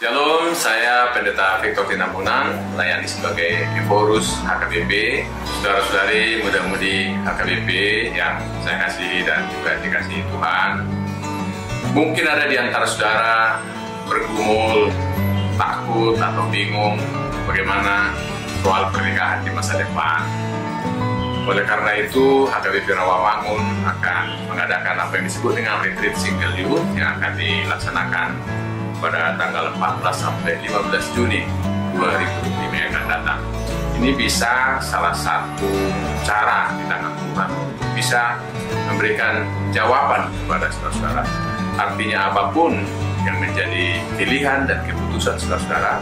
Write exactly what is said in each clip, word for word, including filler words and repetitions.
Shalom, saya Pendeta Victor Tinambunan, melayani sebagai Ephorus H K B P. Saudara-saudari, muda-mudi H K B P yang saya kasihi dan juga dikasihi Tuhan. Mungkin ada di antara saudara bergumul, takut, atau bingung bagaimana soal pernikahan di masa depan. Oleh karena itu, H K B P Rawamangun akan mengadakan apa yang disebut dengan retreat single youth yang akan dilaksanakan pada tanggal empat belas sampai lima belas Juni dua ribu dua puluh lima yang akan datang. Ini bisa salah satu cara di tangan Tuhan untuk bisa memberikan jawaban kepada saudara-saudara. Artinya, apapun yang menjadi pilihan dan keputusan saudara-saudara,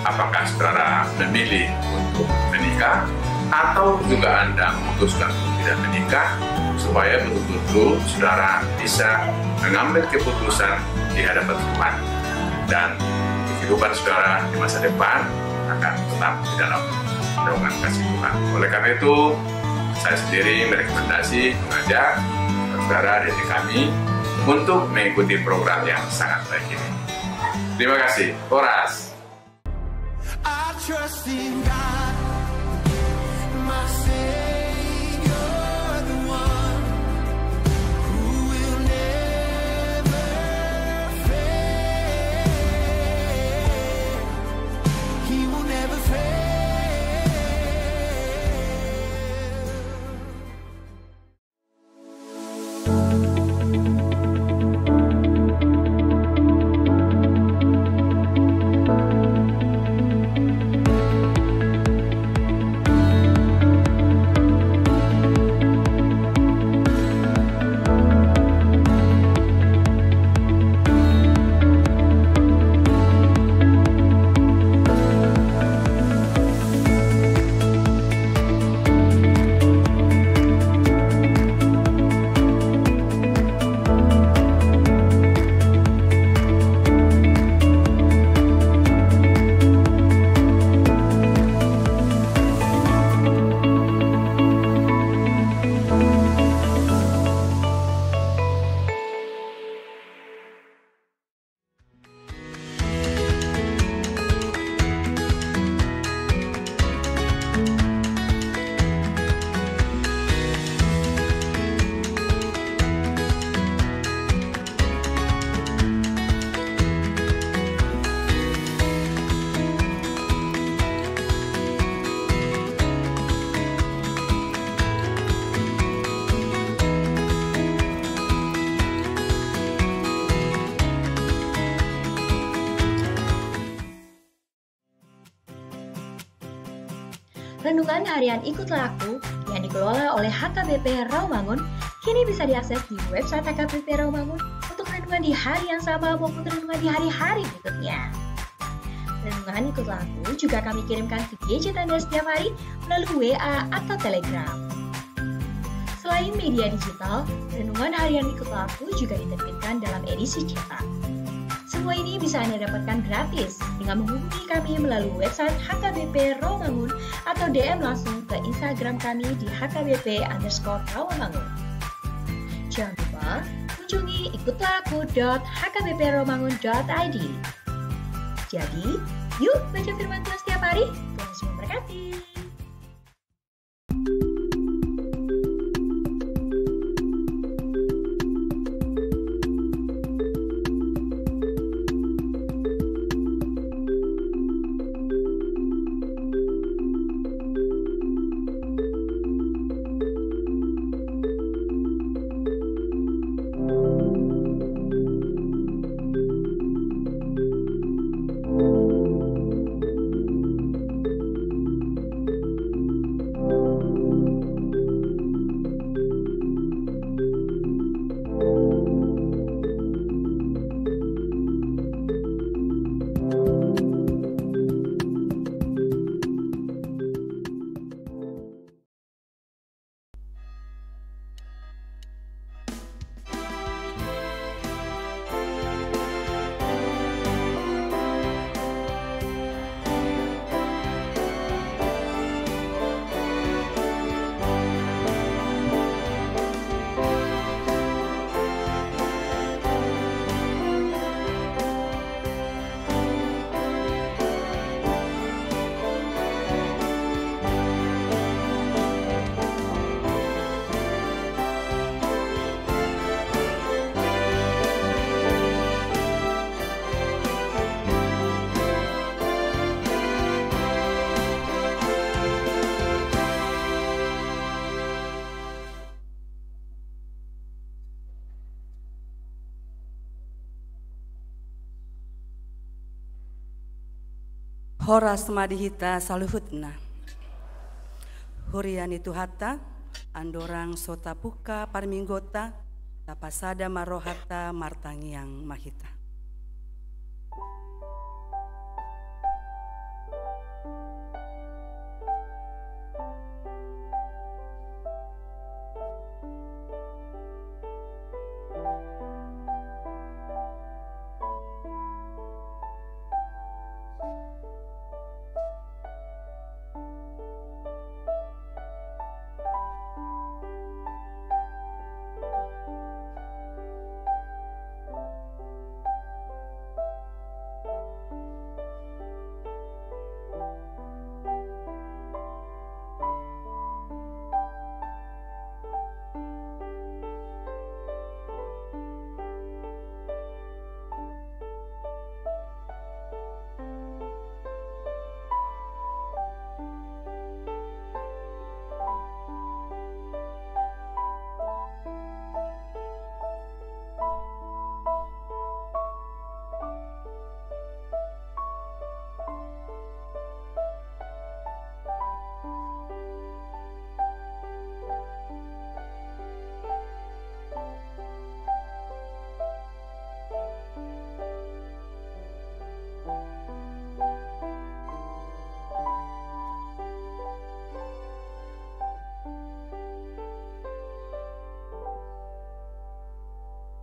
apakah saudara memilih untuk menikah atau juga Anda memutuskan untuk tidak menikah, supaya betul-betul saudara bisa mengambil keputusan di hadapan Tuhan dan kehidupan saudara di masa depan akan tetap di dalam naungan kasih Tuhan. Oleh karena itu, saya sendiri merekomendasi, mengajak saudara dan kami untuk mengikuti program yang sangat baik ini. Terima kasih. Horas. I trust in God, my Savior, the one who will never fail. He will never fail. Renungan Harian Ikutlah Aku yang dikelola oleh H K B P Rawamangun kini bisa diakses di website H K B P Rawamangun untuk renungan di hari yang sama maupun renungan di hari-hari berikutnya. Renungan Ikutlah Aku juga kami kirimkan ke gadget Anda setiap hari melalui W A atau Telegram. Selain media digital, Renungan Harian Ikutlah Aku juga diterbitkan dalam edisi cetak. Semua ini bisa Anda dapatkan gratis dengan menghubungi kami melalui website H K B P Rawamangun atau D M langsung ke Instagram kami di H K B P underscore Rawamangun. Jangan lupa kunjungi ikutlah aku dot H K B P rawamangun dot I D. Jadi, yuk baca firman Tuhan setiap hari. Tuhan Yesus memberkati. Horas ma di hita saluhutna. Huria ni Tuhanta, andorang so tapungka parmingguonta, tapasada ma rohanta, martangiang ma hita.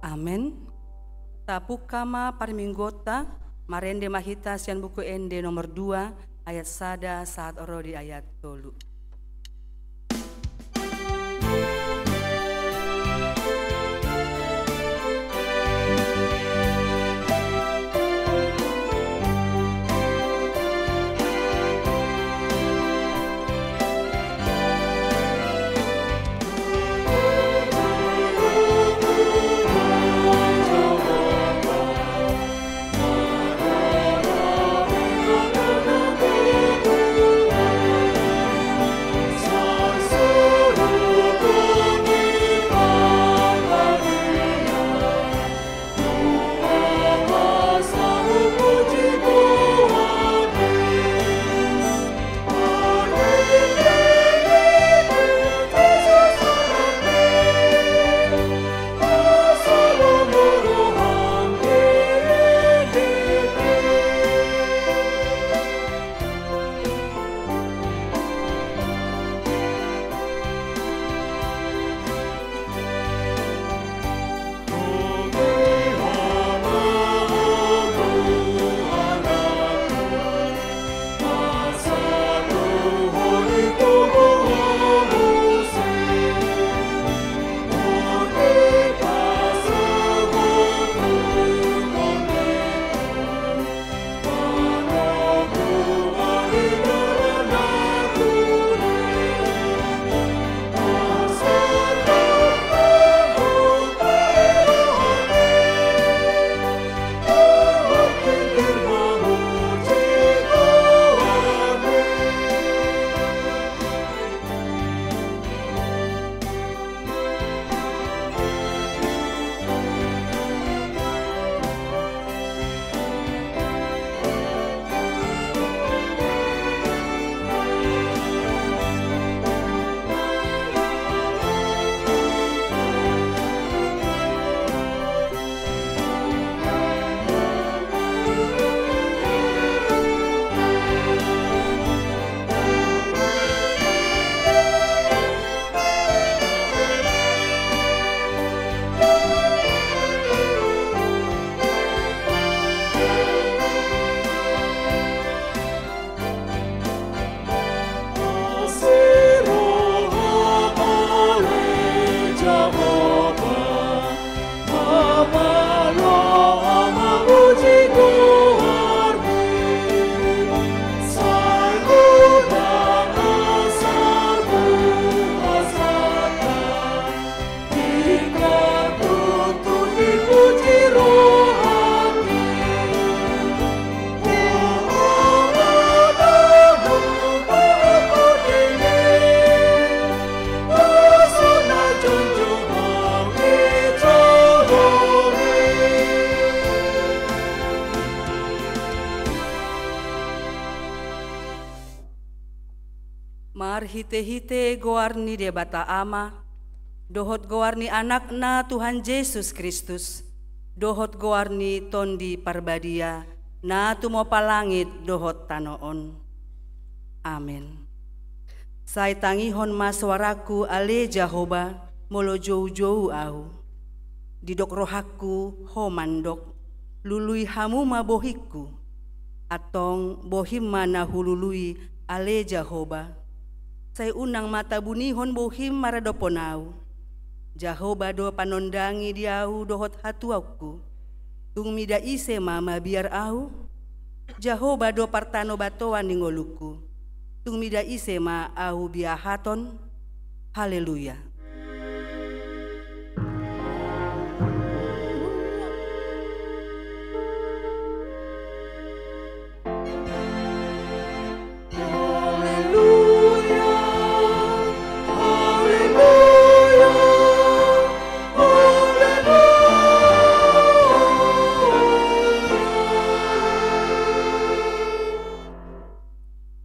Amen. Tapungka ma parmingguonta, marende ma hita sian Buku Ende nomor dua, ayat sada sahat ro di ayat tolu. Marhite-hite goar ni Debata Ama, dohot goar ni Anakna Tuhan Jesus Kristus, dohot goar ni Tondi Parbadia, na tumompa langit dohot tano on. Amen. Sai tangihon ma soarangku, ale Jahowa, molo joujou ahu. Didok rohangku, Ho mandok, lului hamu ma bohingku. Antong bohim ma na hulului, ale Jahowa. Sai unang ma tabunihon bohim maradophon ahu. Jahowa do panondangi di ahu dohot hatuaonku. Tung mida ise ma mabiar ahu? Jahowa do partanobatoan ni ngolungku. Tung mida ise ma ahu biahaton? Haleluya.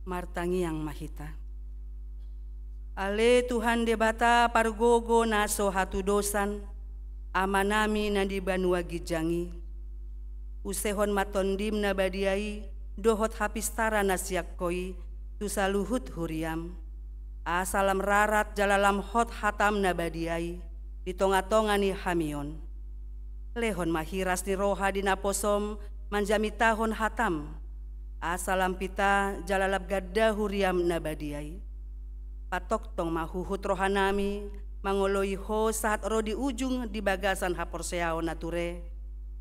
Martangiang ma hita. Ale Tuhan Debata pargogo na so hatudosan, Amanami na di banua ginjang i, usehon ma Tondim na badia i dohot hapistaran na sian Ho i tu saluhut huriam, asa lam rarat jala lam hot hatam na badia i di tonga-tonga ni hami on. Lehon ma hiras ni roha di naposom manjamitahon hatam, asa lam pita jala lam ganda huriam na badia i. Patongtong ma huhut rohanami mangoloi Ho sahat ro di ujung di bagasan haporseaon na ture,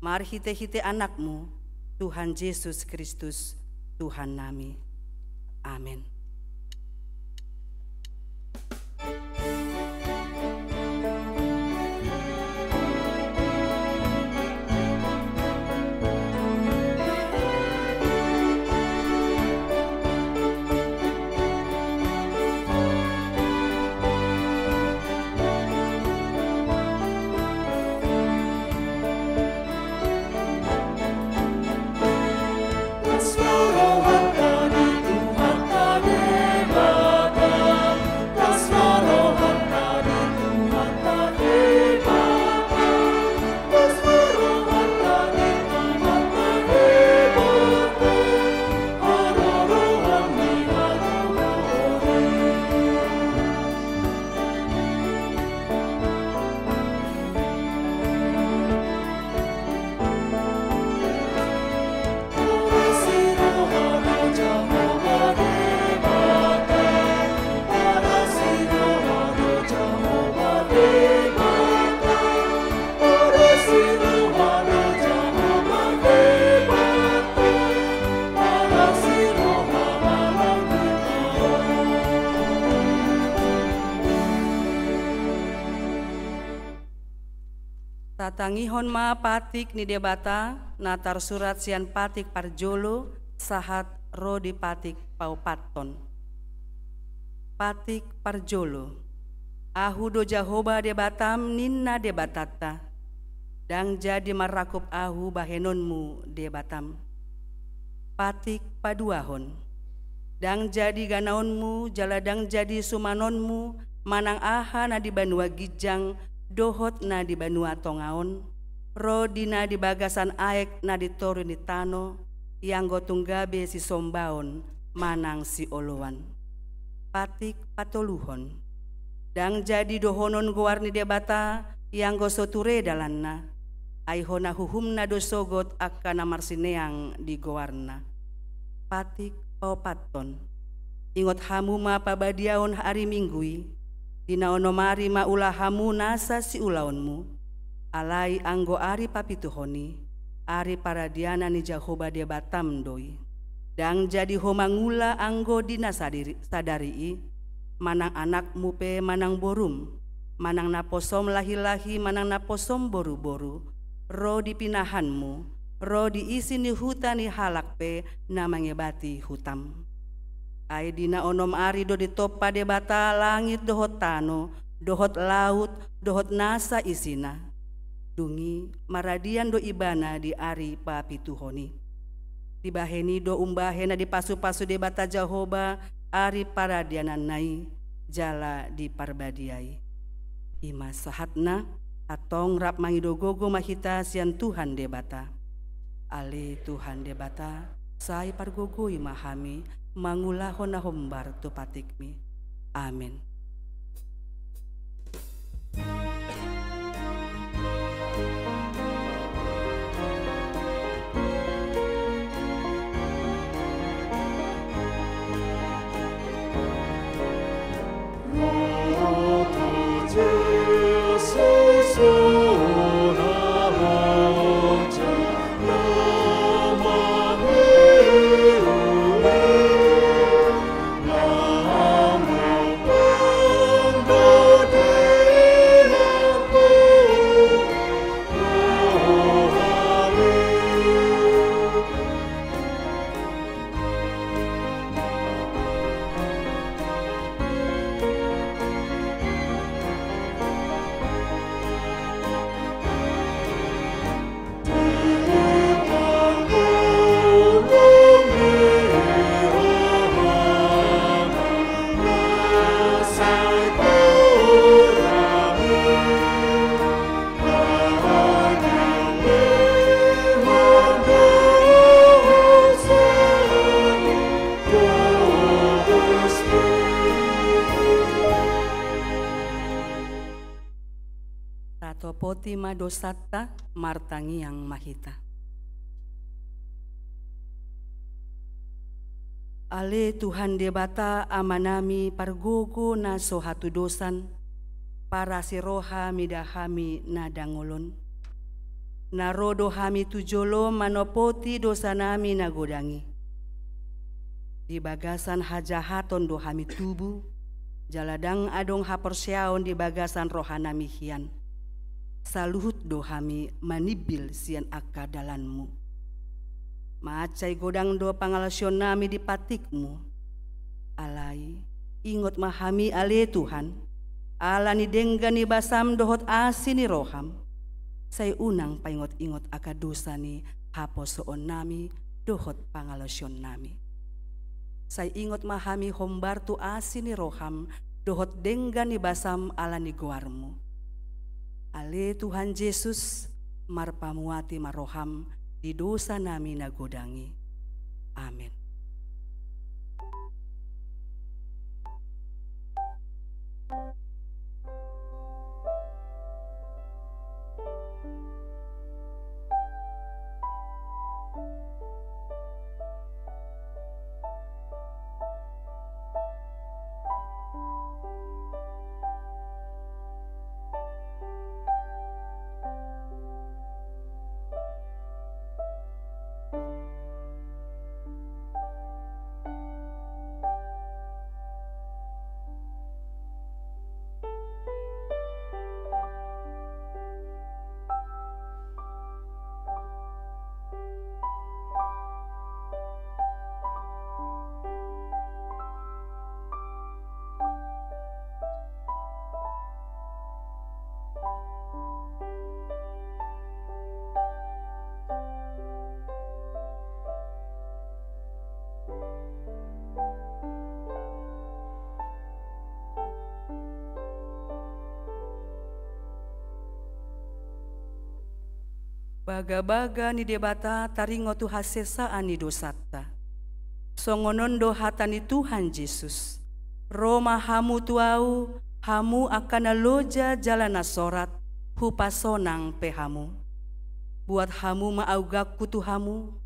marhite-hite Anakmu, Tuhan Jesus Kristus, Tuhannami. Amen. Tatangihon ma patik ni Debata na tarsurat sian patik parjolo sahat ro di patik paopathon. Patik parjolo. Ahu do Jahowa Debatam, ninna Debatanta. Ndang jadi marrangkup Ahu bahenonmu Debatam. Patik paduahon. Ndang jadi ganaonmu jala ndang jadi sumanonmu manang aha na di banua ginjang dohot na di banua tonga on, ro di na di bagasan aek na di toru ni tano, ianggo tung gabe sisombaon manang sioloan. Patik patoluhon. Ndang jadi dohonon goar ni Debata ianggo so ture dalanna, ai hona huhumna do sogot angka na marsineang di goarna. Patik paopathon. Ingot hamu ma pabadiaon ari Minggu i, di na onom ari ma ula hamu nasa siulaonmu, alai anggo ari papituhon i, ari paradianan ni Jahowa Debatam do i. Ndang jadi ho mangula anggo di na sadiri, sadari i, manang anakmu pe manang borum, manang naposom lahi-lahi manang naposom boru-boru, ro di pinahanmu, ro di isi ni huta ni halak pe na mangebati hutam. Ai di na onom ari do ditompa Debata langit dohot tano, dohot laut, dohot nasa isina. Dung i maradian do Ibana di ari papituhon i. Dibahen i do umbahen na dipasu-pasu Debata Jahowa ari paradiananna i jala di Parbadia i. I ma sahatna, antong rap mangido gogo ma hita sian Tuhan Debata. Ale Tuhan Debata, sai pargogoi ma hami mangulahon na hombar tu patikmi. Amen. Tatopoti ma dosanta, martangiang ma hita. Ale Tuhan Debata Amanami pargogo na so hatudosan, parasi roha mida hami na dangol on. Na ro do hami tu jolom manopoti dosanami na godang i. Di bagasan hajahaton do hami tubu, jala ndang adong haporseaon di bagasan rohanami hian. Saluhut do hami manimbil sian angka dalanmu. Mansai godang do pangalaosionnami di patikmu. Alai, ingot ma hami ale Tuhan, ala ni denggan ni basam dohot asi ni roham, sai unang paingot-ingot angka dosa ni haposoonnami dohot pangalaosionnami. Sai ingot ma hami hombar tu asi ni roham dohot denggan ni basam ala ni goarmu. Ale Tuhan Jesus, marpamuati ma roham di dosanami na godang i. Amen. Bagabaga ni Debata taringot tu hasesaan ni dosanta. Songon on do hata ni Tuhan Jesus: Ro ma hamu tu Ahu, hamu angka na loja jala na sorat, hupasonang pe hamu. Buat hamu ma augangku tu hamu,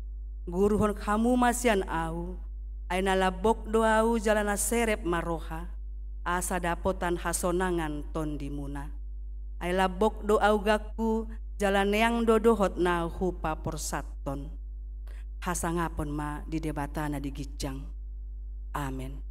guruhon hamu ma sian Ahu, ai na lambok do Ahu jala na serep ma roha, asa dapotan hasonangan tondimuna. Ai lambok do augangku, jala neang do dohot na hupaporsathon. Hasangapon ma di Debata na di ginjang. Amen.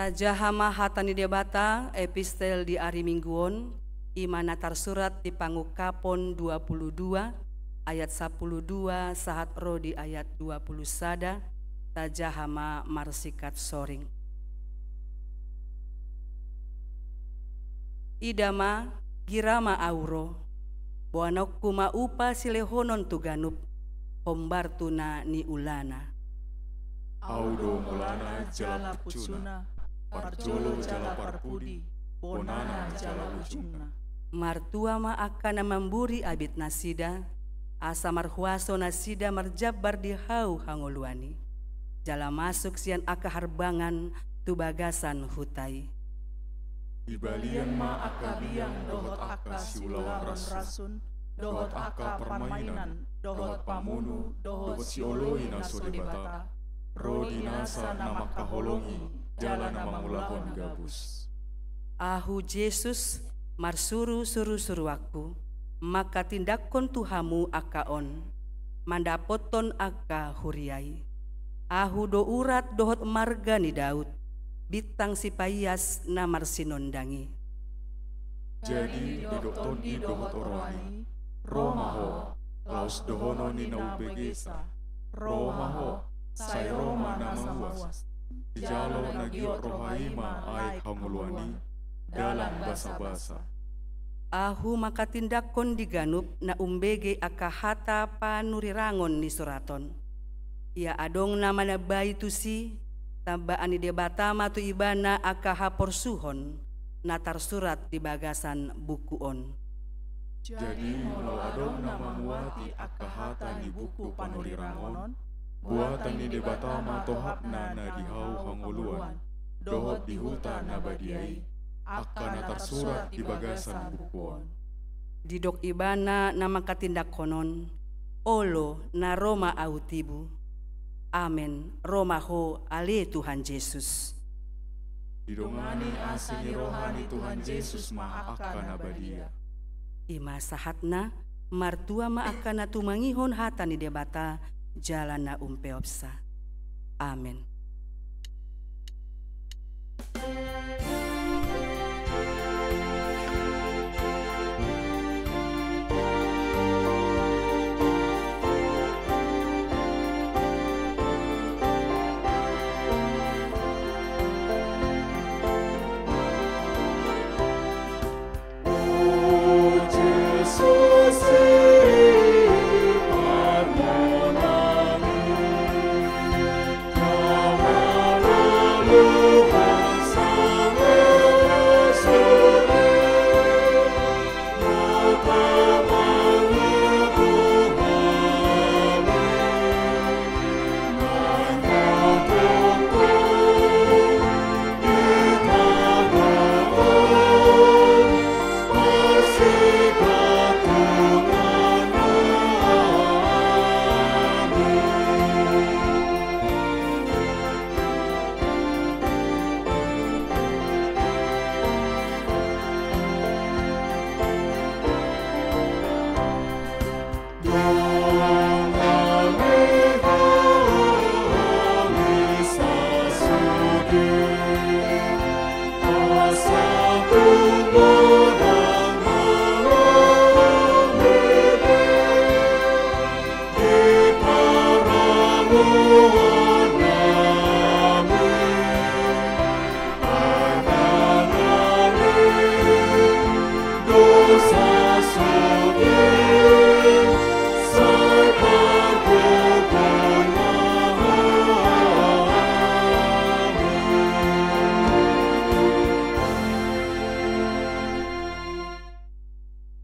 Tajaha ma hata ni Debata, epistel di ari Minggu on, i ma na tarsurat di Pangungkapon dua puluh dua, ayat sampulu dua sahat ro di ayat dua puluh sada, tajaha ma marsingkat soring. Ida ma, gira ma Ahu ro, boanonku ma upa silehonon tu ganup, hombar tu na niulana. Ahu do mulana jala pucuna, parjolo jala parpudi, bonana jala ujungna. Martua ma angka na mamburi abit nasida, asa marhuaso nasida marjambar di hau hangoluan i, jala masuk sian angka harbangan tu bagasan huta i. Dibalian ma angka biang dohot angka siulaon rasun, dohot angka parmainan, dohot pamunu, dohot sioloi na so Debata, ro di nasa na mangkaholongi jala na mangulahon gabus. Ahu Jesus, marsuru-suru suruanku, mangkatindangkon tu hamu angka on, mandapothon angka huria i. Ahu do urat dohot marga ni Daud, bintang sipaias na marsinondang i. Jadi didok Tondi dohot oroan i, ro ma ho, laos dohonon ni na umbegesa, ro ma ho, sai ro ma na mauas. Dijalo na giot roha i ma aek hangoluan i, dalan basa-basa. Ahu mangkatindangkon di ganup na umbege angka hata panurirangon ni surat on. Ia adong na manambai tusi, tambaan ni Debata ma tu ibana angka haporsuhon na tarsurat di bagasan buku on. Jadi molo adong na mamuati angka hata ni buku panurirangon on, buatan ni Debata ma tohapna na di hau hangoluan, dohot di huta na badia i, angka na tarsurat di bagasan buku on. Didok ibana na mangkatindangkon on, olo, na ro ma ahu tibu. Amen, ro ma ho ale Tuhan Jesus. Didongani asi ni roha ni Tuhan Jesus ma angka na badia. I ma sahatna, martua ma angka na tumangihon hata ni Debata, jala na umpeopsa. Amen.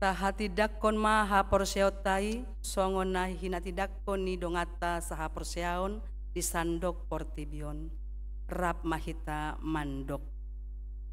Tahatindangkon ma haporseaonta i, songon na hinatindangkon ni donganta sahaporseaon di sandok portibi on. Rap ma hita mandok.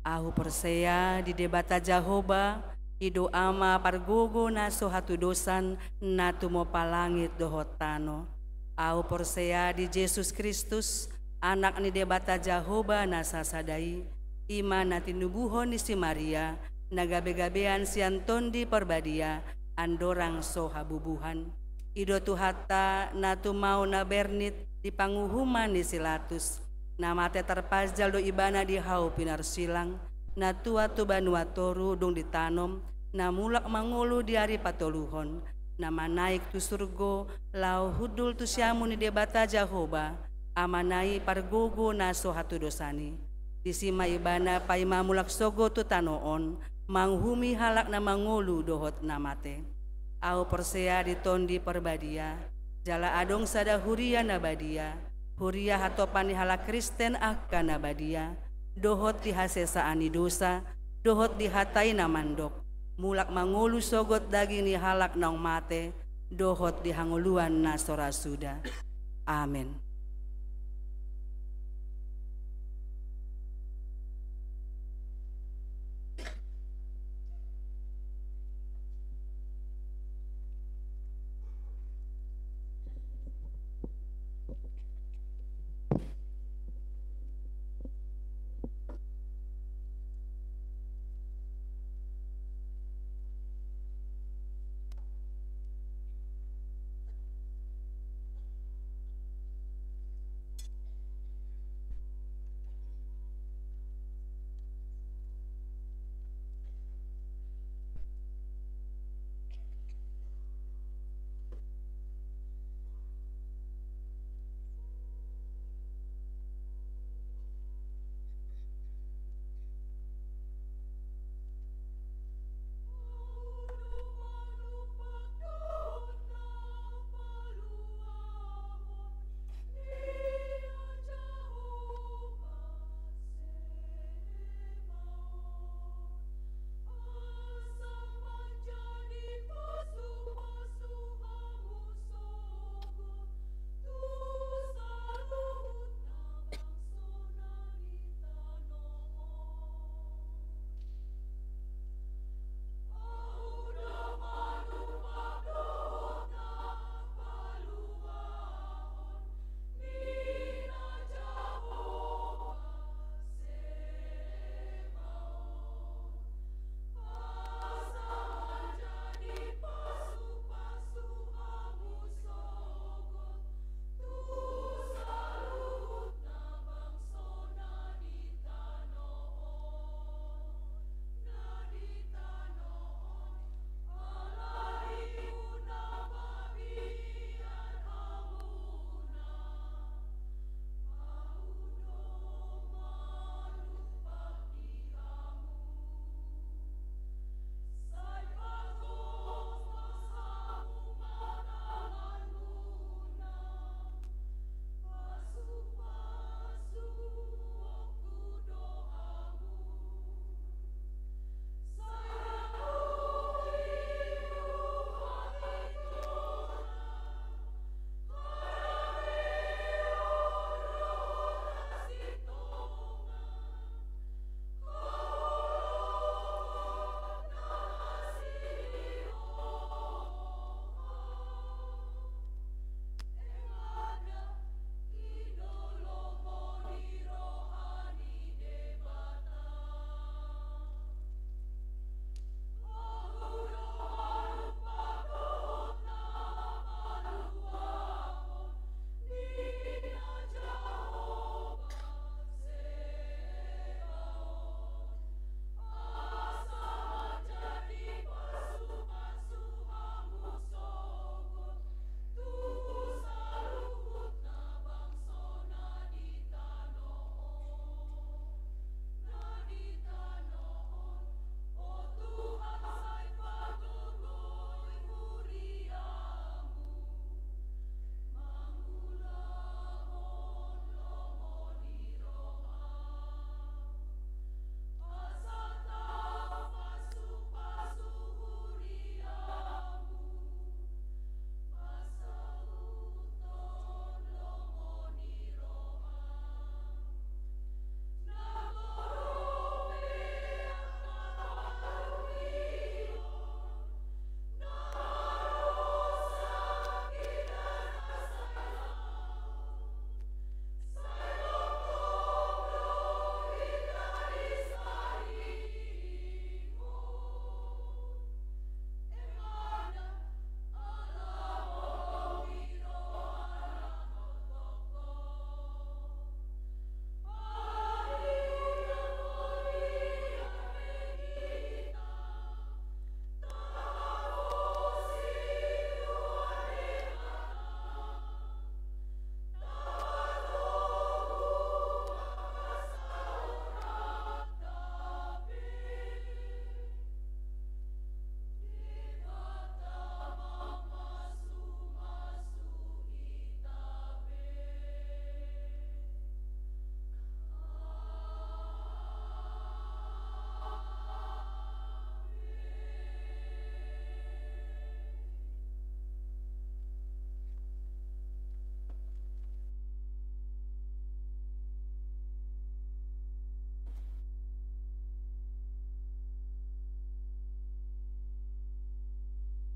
Ahu porsea di Debata Jahowa, i do Ama pargogo na so hatudosan, na tumompa langit dohot tano. Ahu porsea di Jesus Kristus, Anak ni Debata Jahowa na sasada i, i ma na tinubuhon ni si Maria, na gabegabean sian Tondi Parbadia, andorang so habubuhan. I do Tuhanta na tumau na bernit di panguhuman ni si Latus, Na mate tarpanjal do ibana di hau pinarsilang, na tuat tu banua toru dung ditanom, na mulak mangolu di ari patoluhon, na manaek tu surgo, laho hundul tu siamun ni Debata Jahowa, Amana i pargogo na so hatudosan i. Disi ma ibana paima mulak sogot tu tano on, manguhumi halak na mangolu dohot na mate. Ahu porsea di Tondi Parbadia, jala adong sada huria na badia, huria hatopan ni halak Kristen angka na badia, dohot di hasesaan ni dosa, dohot di hata i na mandok, mulak mangolu sogot daging ni halak naung mate, dohot di hangoluan na so ra suda. Amen.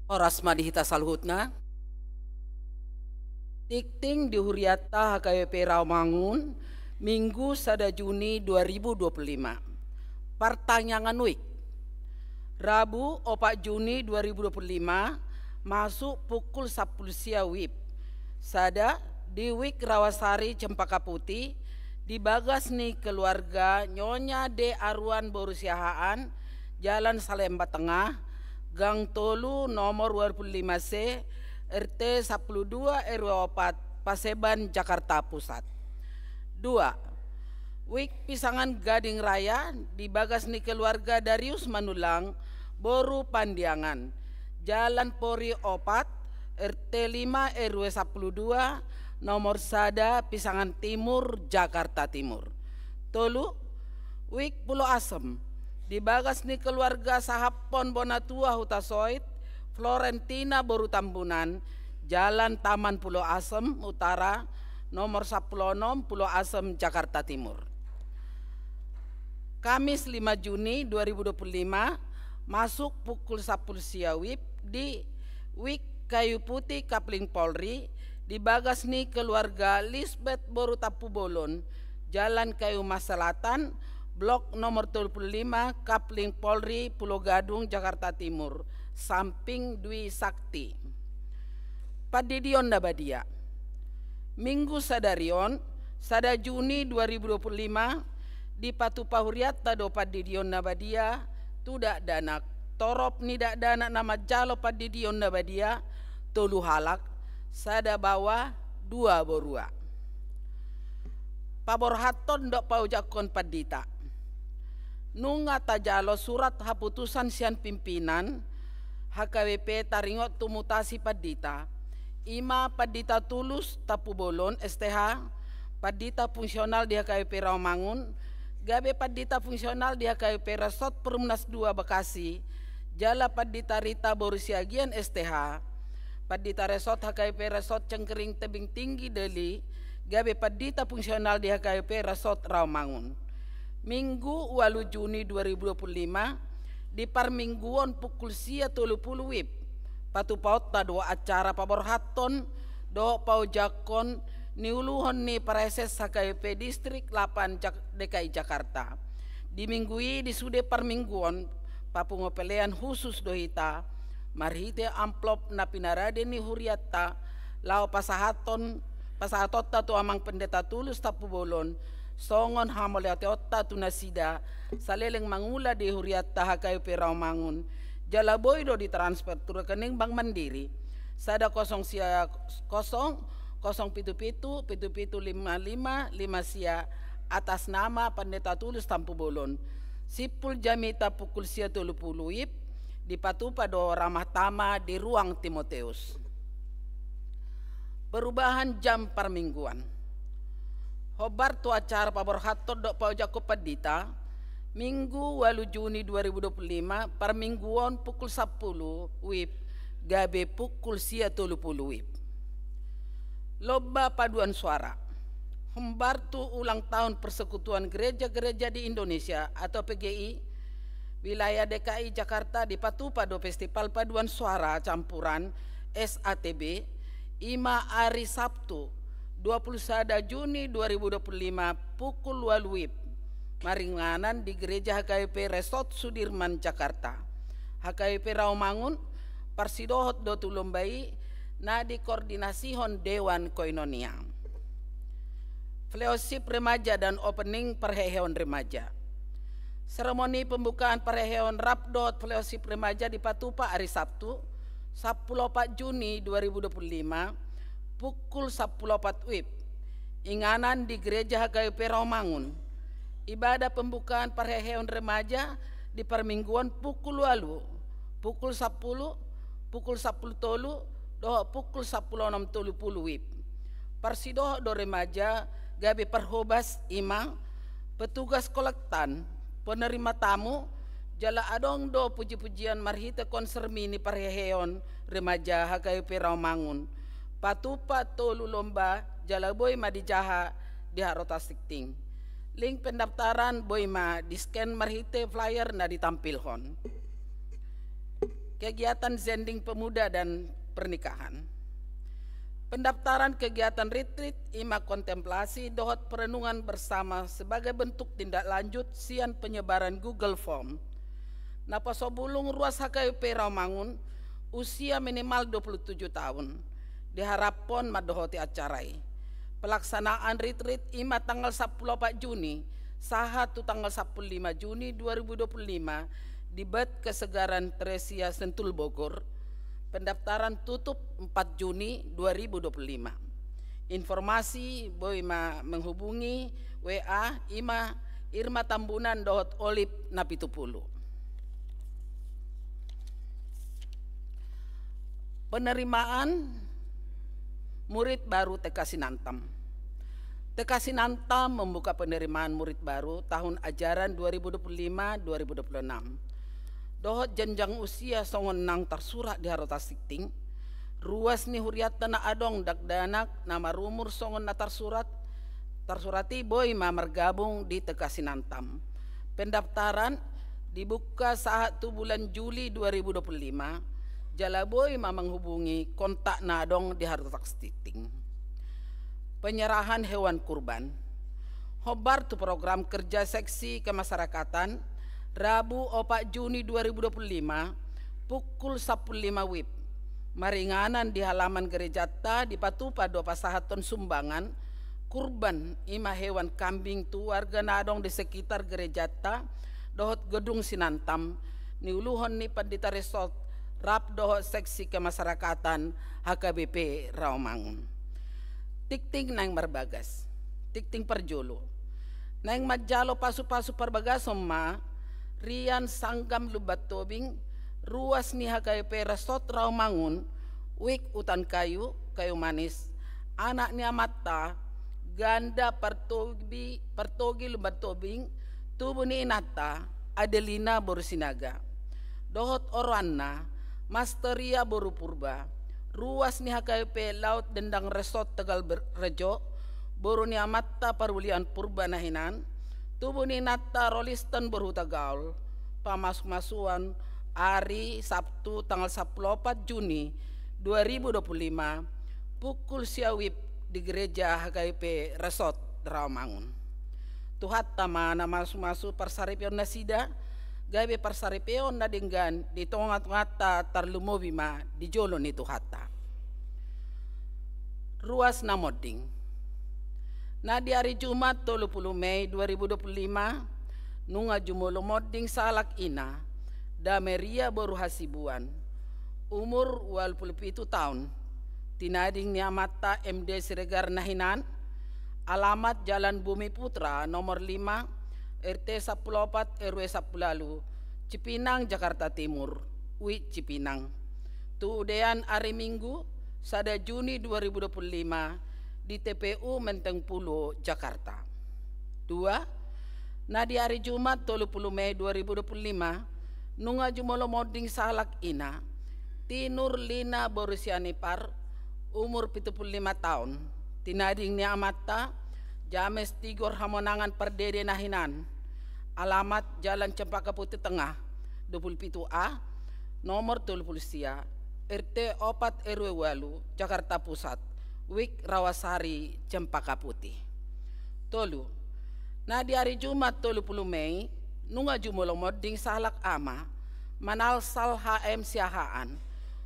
Horas ma di hita saluhutna. Tingting di hurianta H K B P Rawamangun, Minggu sada Juni dua ribu dua puluh lima. Partangiangan WIB. Rabu opat Juni dua ribu dua puluh lima, masuk pukul sampulu sia WIB. Sada, di WIB Rawasari Cempaka Putih, di bagas ni keluarga Nyonya D. Aruan boru Siahaan, Jalan Salemba Tengah, Gang tolu, nomor dua puluh lima C, R T sampulu dua, R W opat, Paseban, Jakarta Pusat. Dua, WIB Pisangan Gading Raya, di bagas ni keluarga Darius Manullang boru Pandiangan, Jalan Pori opat, R T lima, R W sampulu dua, nomor sada, Pisangan Timur, Jakarta Timur. Tolu, WIB Pulo Asem, di bagas ni keluarga Sahaphon Bonatua Hutasoit, Florentina boru Tambunan, Jalan Taman Pulo Asem Utara, nomor sampulu onom, Pulo Asem, Jakarta Timur. Kamis lima Juni dua ribu dua puluh lima, masuk pukul sampulu sia WIB di WIB Kayu Putih Kapling Polri, di bagas ni keluarga Lisbeth boru Tampubolon, Jalan Kayu Mas Selatan, blok nomor tolu puluh lima, Kapling Polri, Pulo Gadung, Jakarta Timur, samping Dwi Sakti. Pandidion na badia. Minggu sadari on, sada Juni dua ribu dua puluh lima, dipatupa hurianta do pandidion na badia tu dakdanak. Torop ni dakdanak na manjalo pandidion na badia, tolu halak, sada baoa, dua borua. Paborhathon dohot paojakhon pandita. Nunga tajalo surat haputusan sian pimpinan H K B P taringot tu mutasi pandita. I ma Pandita Tulus Tampubolon, S T H, pandita fungsional di H K B P Rawamangun, gabe pandita fungsional di H K B P Resort Perumnas dua Bekasi, jala Pandita Rita boru Siagian, S T H, pandita resort H K B P Resort Cengkering Tebing Tinggi Deli, gabe pandita fungsional di H K B P Resort Rawamangun. Minggu ualu Juni dua ribu dua puluh lima, di parmingguon pukul sia tolu pulu WIB, patupaonta do acara paborhathon dohot paojakhon niuluhon ni Praeses H K B P Distrik lapan Jak-, D K I Jakarta. Di minggu i, di sude parmingguon, papungu pelean khusus do hita marhite amplop na pinarade ni hurianta, laho pasahathon, pasahatonta tu Amang Pendeta Tulus Tampubolon, songon hamauliateonta tu nasida saleleng mangula di hurianta H K B P Rawamangun, jala boi do ditransfer tu rekening Bank Mandiri, sada kosong sia kosong, kosong pitu pitu, pitu pitu lima lima, lima sia, atas nama Pandita Tulus Tampubolon. Simpul jamita pukul sia tolu pulu WIB, dipatupa do Ramah Tamah di Ruang Timoteus. Perubahan jam parmingguan. Hombar tu acara paborhathon dohot paojakhon pandita, Minggu ualu Juni dua ribu dua puluh lima, parmingguon pukul sampulu WIB, gabe pukul sia tolu pulu WIB. Lomba paduan suara. Hombar tu ulang tahun Persekutuan Gereja-Gereja di Indonesia atau P G I, wilayah D K I Jakarta dipatupa do Festival Paduan Suara Campuran, S A T B, i ma ari Sabtu, dua pulu sada Juni dua ribu dua pulu lima, pukul ualu WIB, maringanan di Gereja H K B P Resort Sudirman, Jakarta. H K B P Rawamangun, parsidohot do tu lomba i, na dikoordinasihon Dewan Koinonia. Fellowship Remaja dan Opening Parheheon Remaja. Seremoni pembukaan parheheon rap dohot Fellowship Remaja dipatupa ari Sabtu, sampulu opat Juni dua ribu dua pulu lima, pukul sampulu opat WIB, inganan di Gereja H K B P Rawamangun. Ibadah pembukaan parheheon remaja di parmingguon pukul ualu, pukul sampulu, pukul sampulu tolu, dohot pukul sampulu onom tolu pulu WIB. Parsidohot do remaja gabe parhobas, i ma petugas kolektan, penerima tamu, jala adong do puji-pujian marhite konser mini parheheon remaja H K B P Rawamangun. Patupa tolu lomba, jala boi ma dijaha di Harota Sittingkin. Link pendaftaran boi ma di-scan marhite flyer na ditampilhon. Kegiatan zending pemuda dan pernikahan. Pendaftaran kegiatan retreat ima kontemplasi dohot perenungan bersama sebagai bentuk tindak lanjut sian penyebaran Google Form. Na posobulung ruas H K B P Rawamangun, usia minimal dua puluh tujuh tahun, diharaphon mandohoti acara i. Pelaksanaan retreat ima tanggal sampulu opat Juni sahat tu tanggal sampulu lima Juni dua ribu dua puluh lima di Bad Kesegaran Tresia Sentul Bogor. Pendaftaran tutup empat Juni dua ribu dua puluh lima. Informasi boi ma menghubungi W A ima Irma Tambunan dohot Olip Napitupulu. Penerimaan murid baru T K Sinantam. T K Sinantam membuka penerimaan murid baru tahun ajaran dua ribu dua puluh lima dua ribu dua puluh enam. Dohot jenjang usia songon nang tarsurat di Harotas Tingting, ruas ni hurianta na adong dakdanak na marumur songon na tarsurat, tarsurat i boi ma margabung di T K Sinantam. Pendaftaran dibuka sahat tu bulan Juli dua ribu dua puluh lima, jala boi ma menghubungi kontak na adong di Harotas Tingting. Penyerahan hewan kurban. Hombar tu program kerja seksi kemasyarakatan, Rabu opat Juni dua ribu dua puluh lima, pukul sampulu lima wib. Maringanan di halaman gerejanta dipatupa do pasahathon sumbangan kurban, ima hewan kambing tu warga na adong di sekitar gerejanta dohot gedung Sinantam, niuluhon ni Pandita Resort rap dohot seksi kemasyarakatan H K B P Rawamangun. Tingting naeng marbagas. Tingting parjolo. Naeng manjalo pasupasu parbagason ma Rian Sanggam Lumban Tobing, ruas ni H K B P Resort Rawamangun, Wik Utan Kayu, Kayu Manis, anak ni amanta Ganda Partobi, Partogi Lumban Tobing, tubu ni inanta Adelina boru Sinaga. Dohot oroanna Masteria boru Purba, ruas ni H K B P Laut Dendang Resort Tegal Ber-, Rejo, boru ni amanta Parulian Purba na hinan, tubu ni inanta Roliston boru Hutagaol. Pamasumasuon ari Sabtu tanggal sampulu opat Juni dua ribu dua puluh lima, pukul sia wib di gereja H K B P Resort Rawamangun. Tuhanta ma na masumasu parsaripeon nasida, gabe parsaripeon na denggan di tongatonganta, tarlumobi ma di jolo ni Tuhanta. Ruas na monding. Na di ari Jumat tolu pulu Mei dua ribu dua puluh lima, nunga jumolo monding sahalak ina, Dameria boru Hasibuan, umur ualu pulu pitu taon, tinading ni amanta M D Siregar na hinan, alamat Jalan Bumiputra nomor lima, R T sampulu opat, R W sampulu ualu, Cipinang, Jakarta Timur, Wik Cipinang. Tu udean ari Minggu, sada Juni dua ribu dua puluh lima, di T P U Menteng Pulo, Jakarta. Dua, na di ari Jumat tolu pulu Mei dua ribu dua puluh lima, nunga jumolo monding sahalak ina, Tinur Lina boru Sianipar, umur pitu pulu lima taon, tinading ni amanta James Tigor Hamonangan Pardede na hinan, alamat Jalan Cempaka Putih Tengah, dua pulu pitu A, nomor tolu pulu sia, R T opat, R W ualu, Jakarta Pusat, Wik Rawasari, Cempaka Putih. Tolu, na di ari Jumat tolu pulu Mei, nunga jumolo monding sahalak ama, Manalsal H M Siahaan,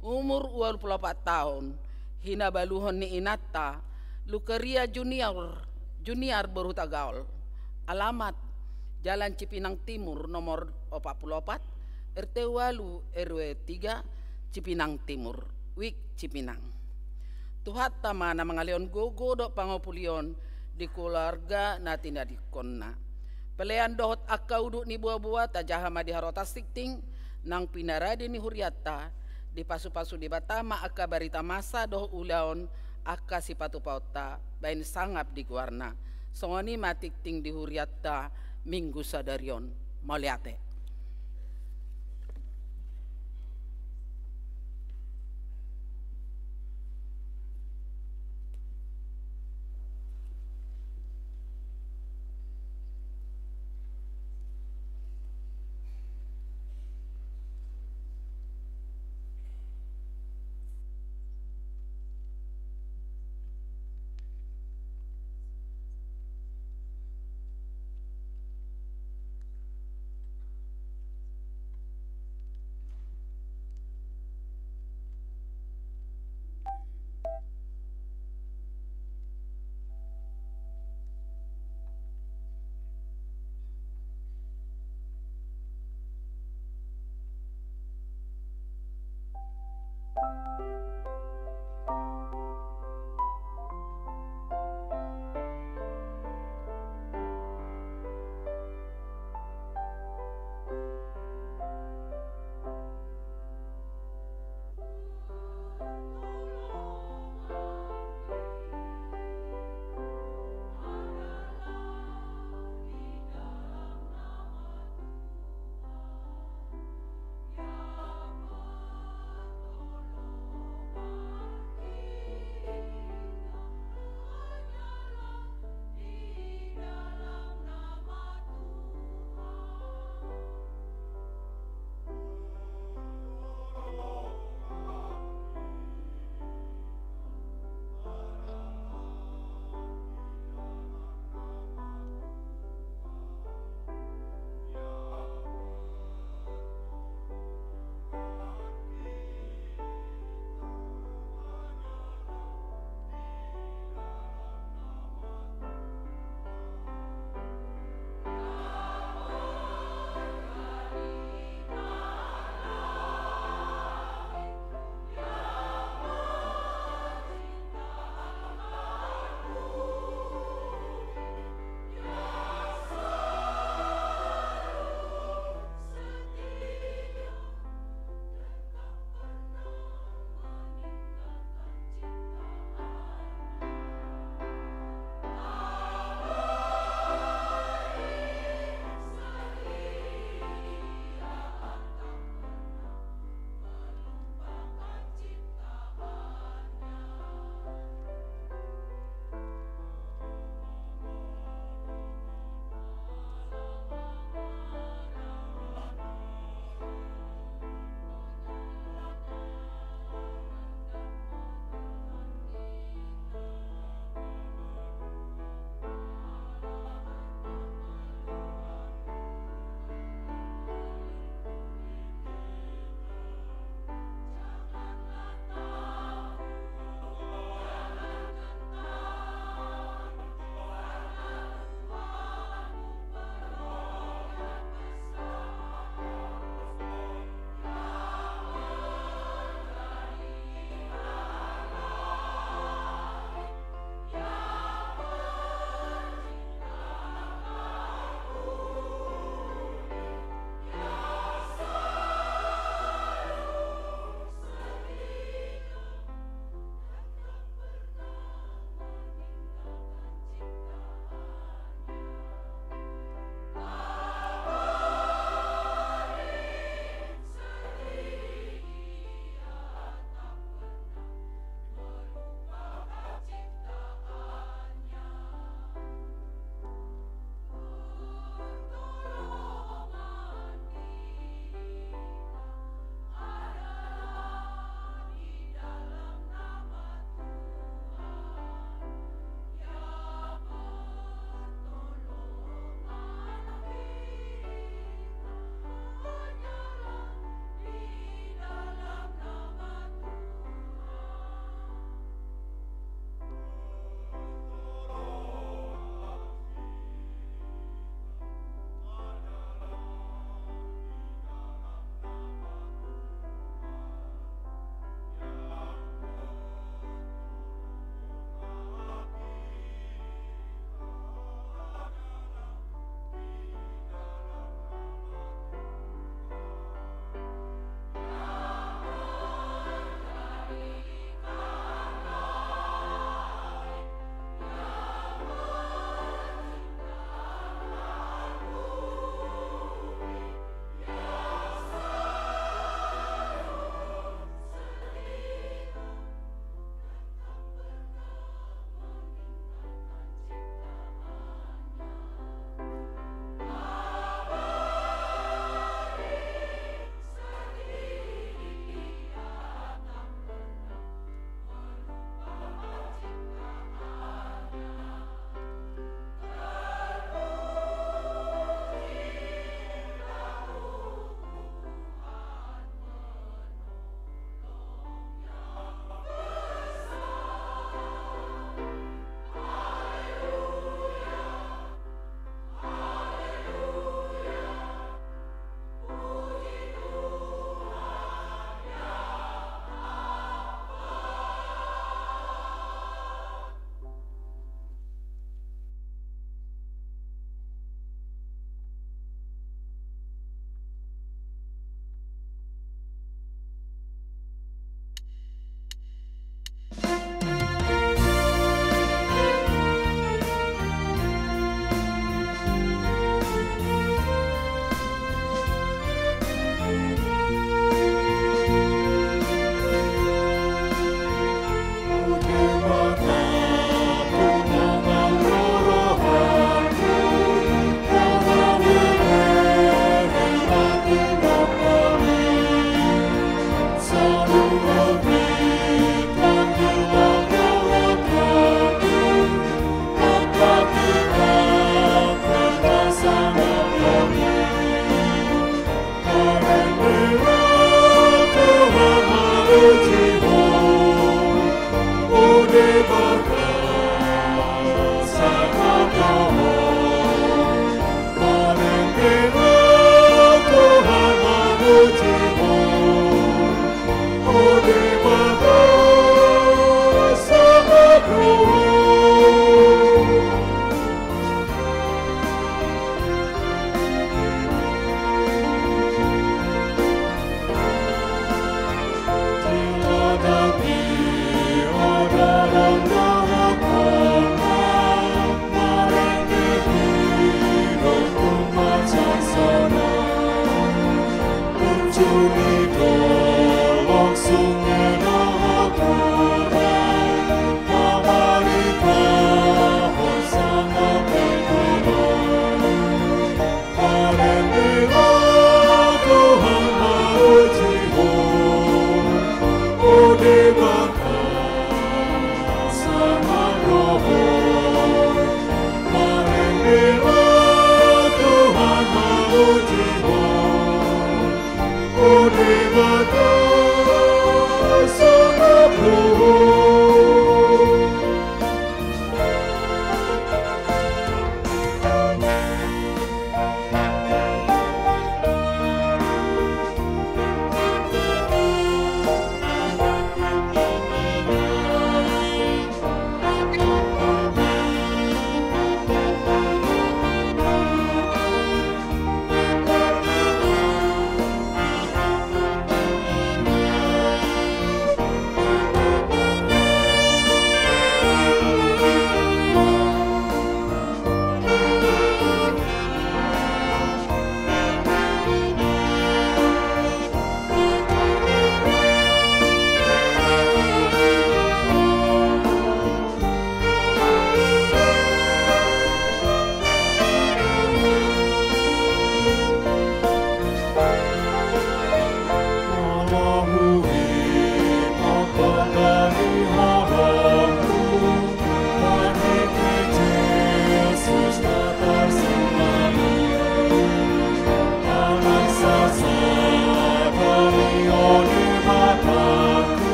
umur ualu pulu opat taon, hinabaluhon ni inanta, Lukeria Junior, Junior boru Hutagaol, alamat Jalan Cipinang Timur nomor opat pulu opat, R T ualu, R W tiga, Cipinang Timur, Wik Cipinang. Tuhanta ma na mangalehon gogo dohot pangopulion di keluarga na tinadingkonna. Pelean dohot angka udut ni boaboa tajaha ma di Harotas Tingting, nang pinarade ni hurianta, dipasupasu Debata ma angka barita masa dohot ulaon angka sipatupaonta baen sangap di goarna. Songon i ma tingting di hurianta Minggu sadari on. Mauliate.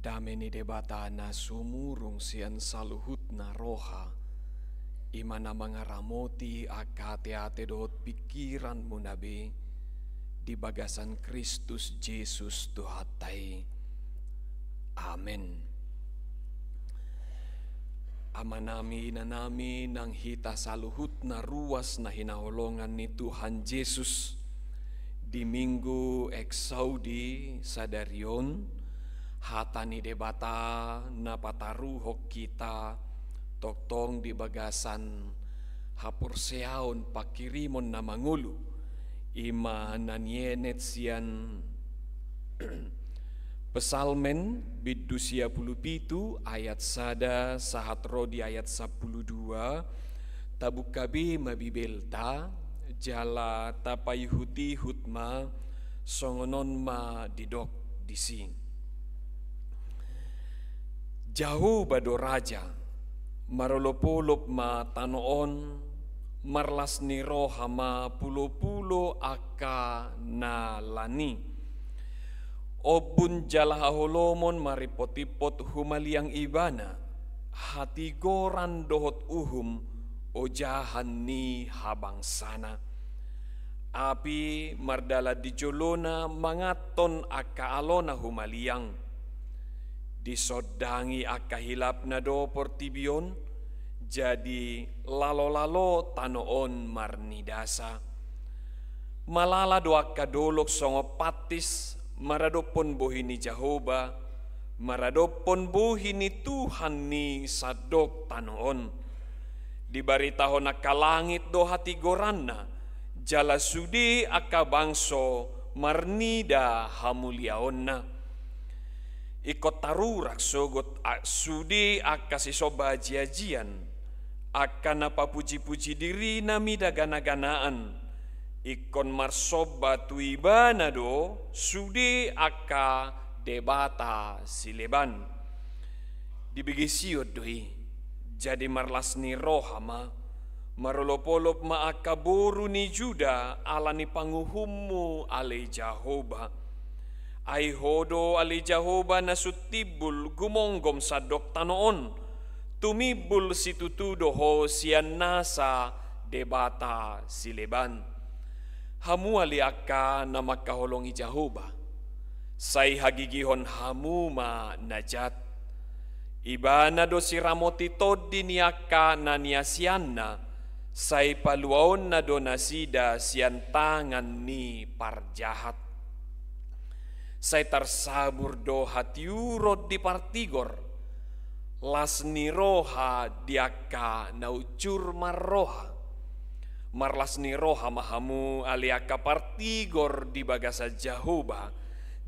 Dame ni Debata na sumurung sian saluhutna roha, i ma na mangaramoti angka ateate dohot pingkiranmuna be di bagasan Kristus Jesus Tuhanta i. Amen. Amanami, inanami, nang hita saluhutna ruas na hinaholongan ni Tuhan Jesus, di Minggu Exaudi sadari on, hata ni Debata na pataruhon hita tongtong di bagasan haporseaon pangkirimon na mangolu, i ma na nienet sian Psalmen bindu sia pulu pitu ayat sada sahat ro di ayat sampulu dua. Tabuka be ma Bibelta, jala tapaihut-ihut ma, songon on ma didok disi. Jahowa do raja, marolop-olop ma tano on, marlas ni roha ma pulo-pulo angka na lan i. Ombun jala haholomon marimpot-impot humaliang ibana, hatigoran dohot uhum ojahan ni habangsana. Api mardalan di jolona manganhon angka alona humaliang. Disondangi angka hilapna do portibi on, jadi lalo-lalo tano on marnidasa. Malala do angka dolok songon pantis maradophon bohi ni Jahowa, maradophon bohi ni Tuhan ni sandok tano on. Dibaritahon angka langit do hatigoranna, jala sude angka bangso marnida hamuliaonna. Ingkon tarurak sogot a-, sude angka sisomba aji-ajian, angka na papuji-puji dirina mida gana-ganaan, ingkon marsomba tu ibana do sude angka debata sileban. Dibege Sion do i, jadi marlas ni roha ma, marolop-olop ma angka boru ni Juda ala ni panguhummu ale Jahowa. Ai ho do ale Jahowa na sun timbul gumonggom sandok tano on, tumimbul situtu do ho sian nasa debata sileban. Hamu ale angka na mangkaholongi Jahowa, sai hagigihon hamu ma na jat. Ibana do siramoti tondi ni angka na niasianna, sai paluaonna do nasida sian tangan ni parjahat. Sai tarsabur do hatiuron di partigor, las ni roha di angka na unjur marroha. Marlas ni roha ma hamu ale angka partigor di bagasan Jahowa,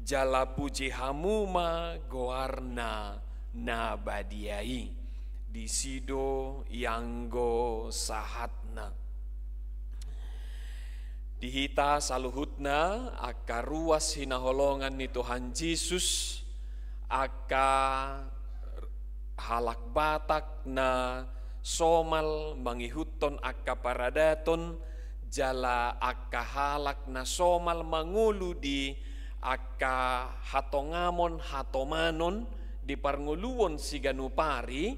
jala puji hamu ma goarna na badia i. Disi do ianggo sahatna. Di hita saluhutna angka ruas hinaholongan ni Tuhan Jesus, angka halak Batak na somal mangihuthon angka paradaton, jala angka halak na somal mangolu di angka hatongamon hatomanon di parngoluon siganup ari,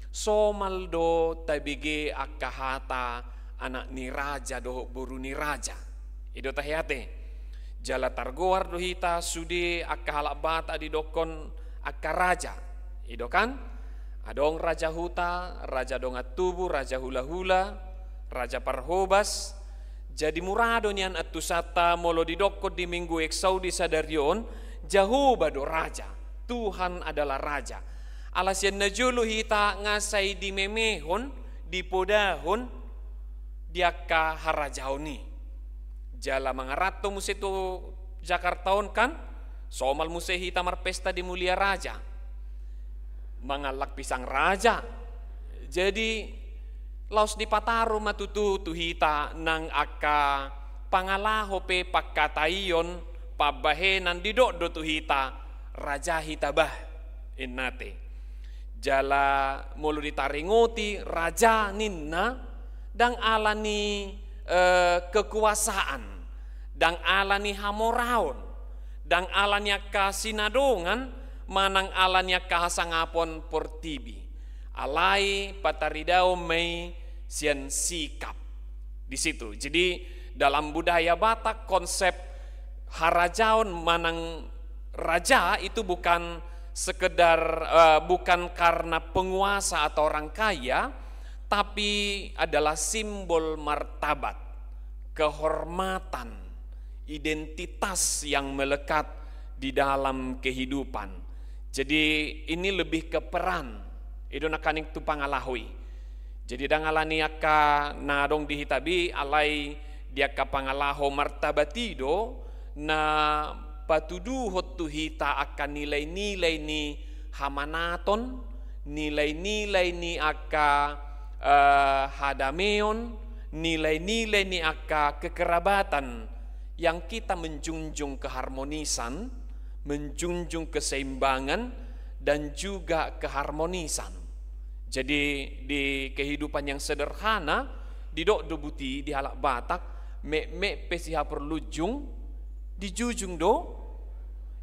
somal do tabege angka hata anak ni raja dohot boru ni raja. I do tahe ate. Jala targoar do hita sude angka halak Batak didokkon angka raja. I do kan? Adong raja huta, raja dongan tubu, raja hulahula, raja parhobas. Jadi mura do nian antusanta molo didokkon di Minggu Exaudi sadari on, Jahowa do raja, Tuhan adalah raja. Ala sian na jolo hita nga sai dimemehon, dipodahon di angka harajaon i. Jala mangaranto muse tu Jakarta on kan, somal muse hita marpesta di Mulia Raja. Mangallang pisang raja. Jadi laos dipataru ma tutu tu hita nang angka pangalaho pe pangkataion pambahenan didok do tu hita raja hita bah, inna ate. Jala molo ditaringoti raja ninna, ndang ala ni, eh, kekuasaan, ndang ala ni hamoraon, ndang ala ni angka sinadongan, manang ala ni angka hasangapon portibi. Alai pataridaon ma i sian sikap. Di situ. Jadi dalam budaya Batak konsep harajaon manang raja itu bukan sekedar, eh, bukan karena penguasa atau orang kaya, tapi adalah simbol martabat, kehormatan, identitas yang melekat di dalam kehidupan. Jadi ini lebih ke peran. I do nangkaning tu pangalaho i. Jadi ndang ala ni angka na adong di hita be, alai di angka pangalaho martabat i do na patuduhon tu hita angka nilai-nilai ni hamanaton, nilai-nilai ni angka, eh, hadameon, nilai-nilai ni angka kekerabatan, yang kita menjunjung keharmonisan, menjunjung keseimbangan, dan juga keharmonisan. Jadi, di kehidupan yang sederhana, didok do buti di halak Batak, metmet pe sihaporlunjung, dijujung do.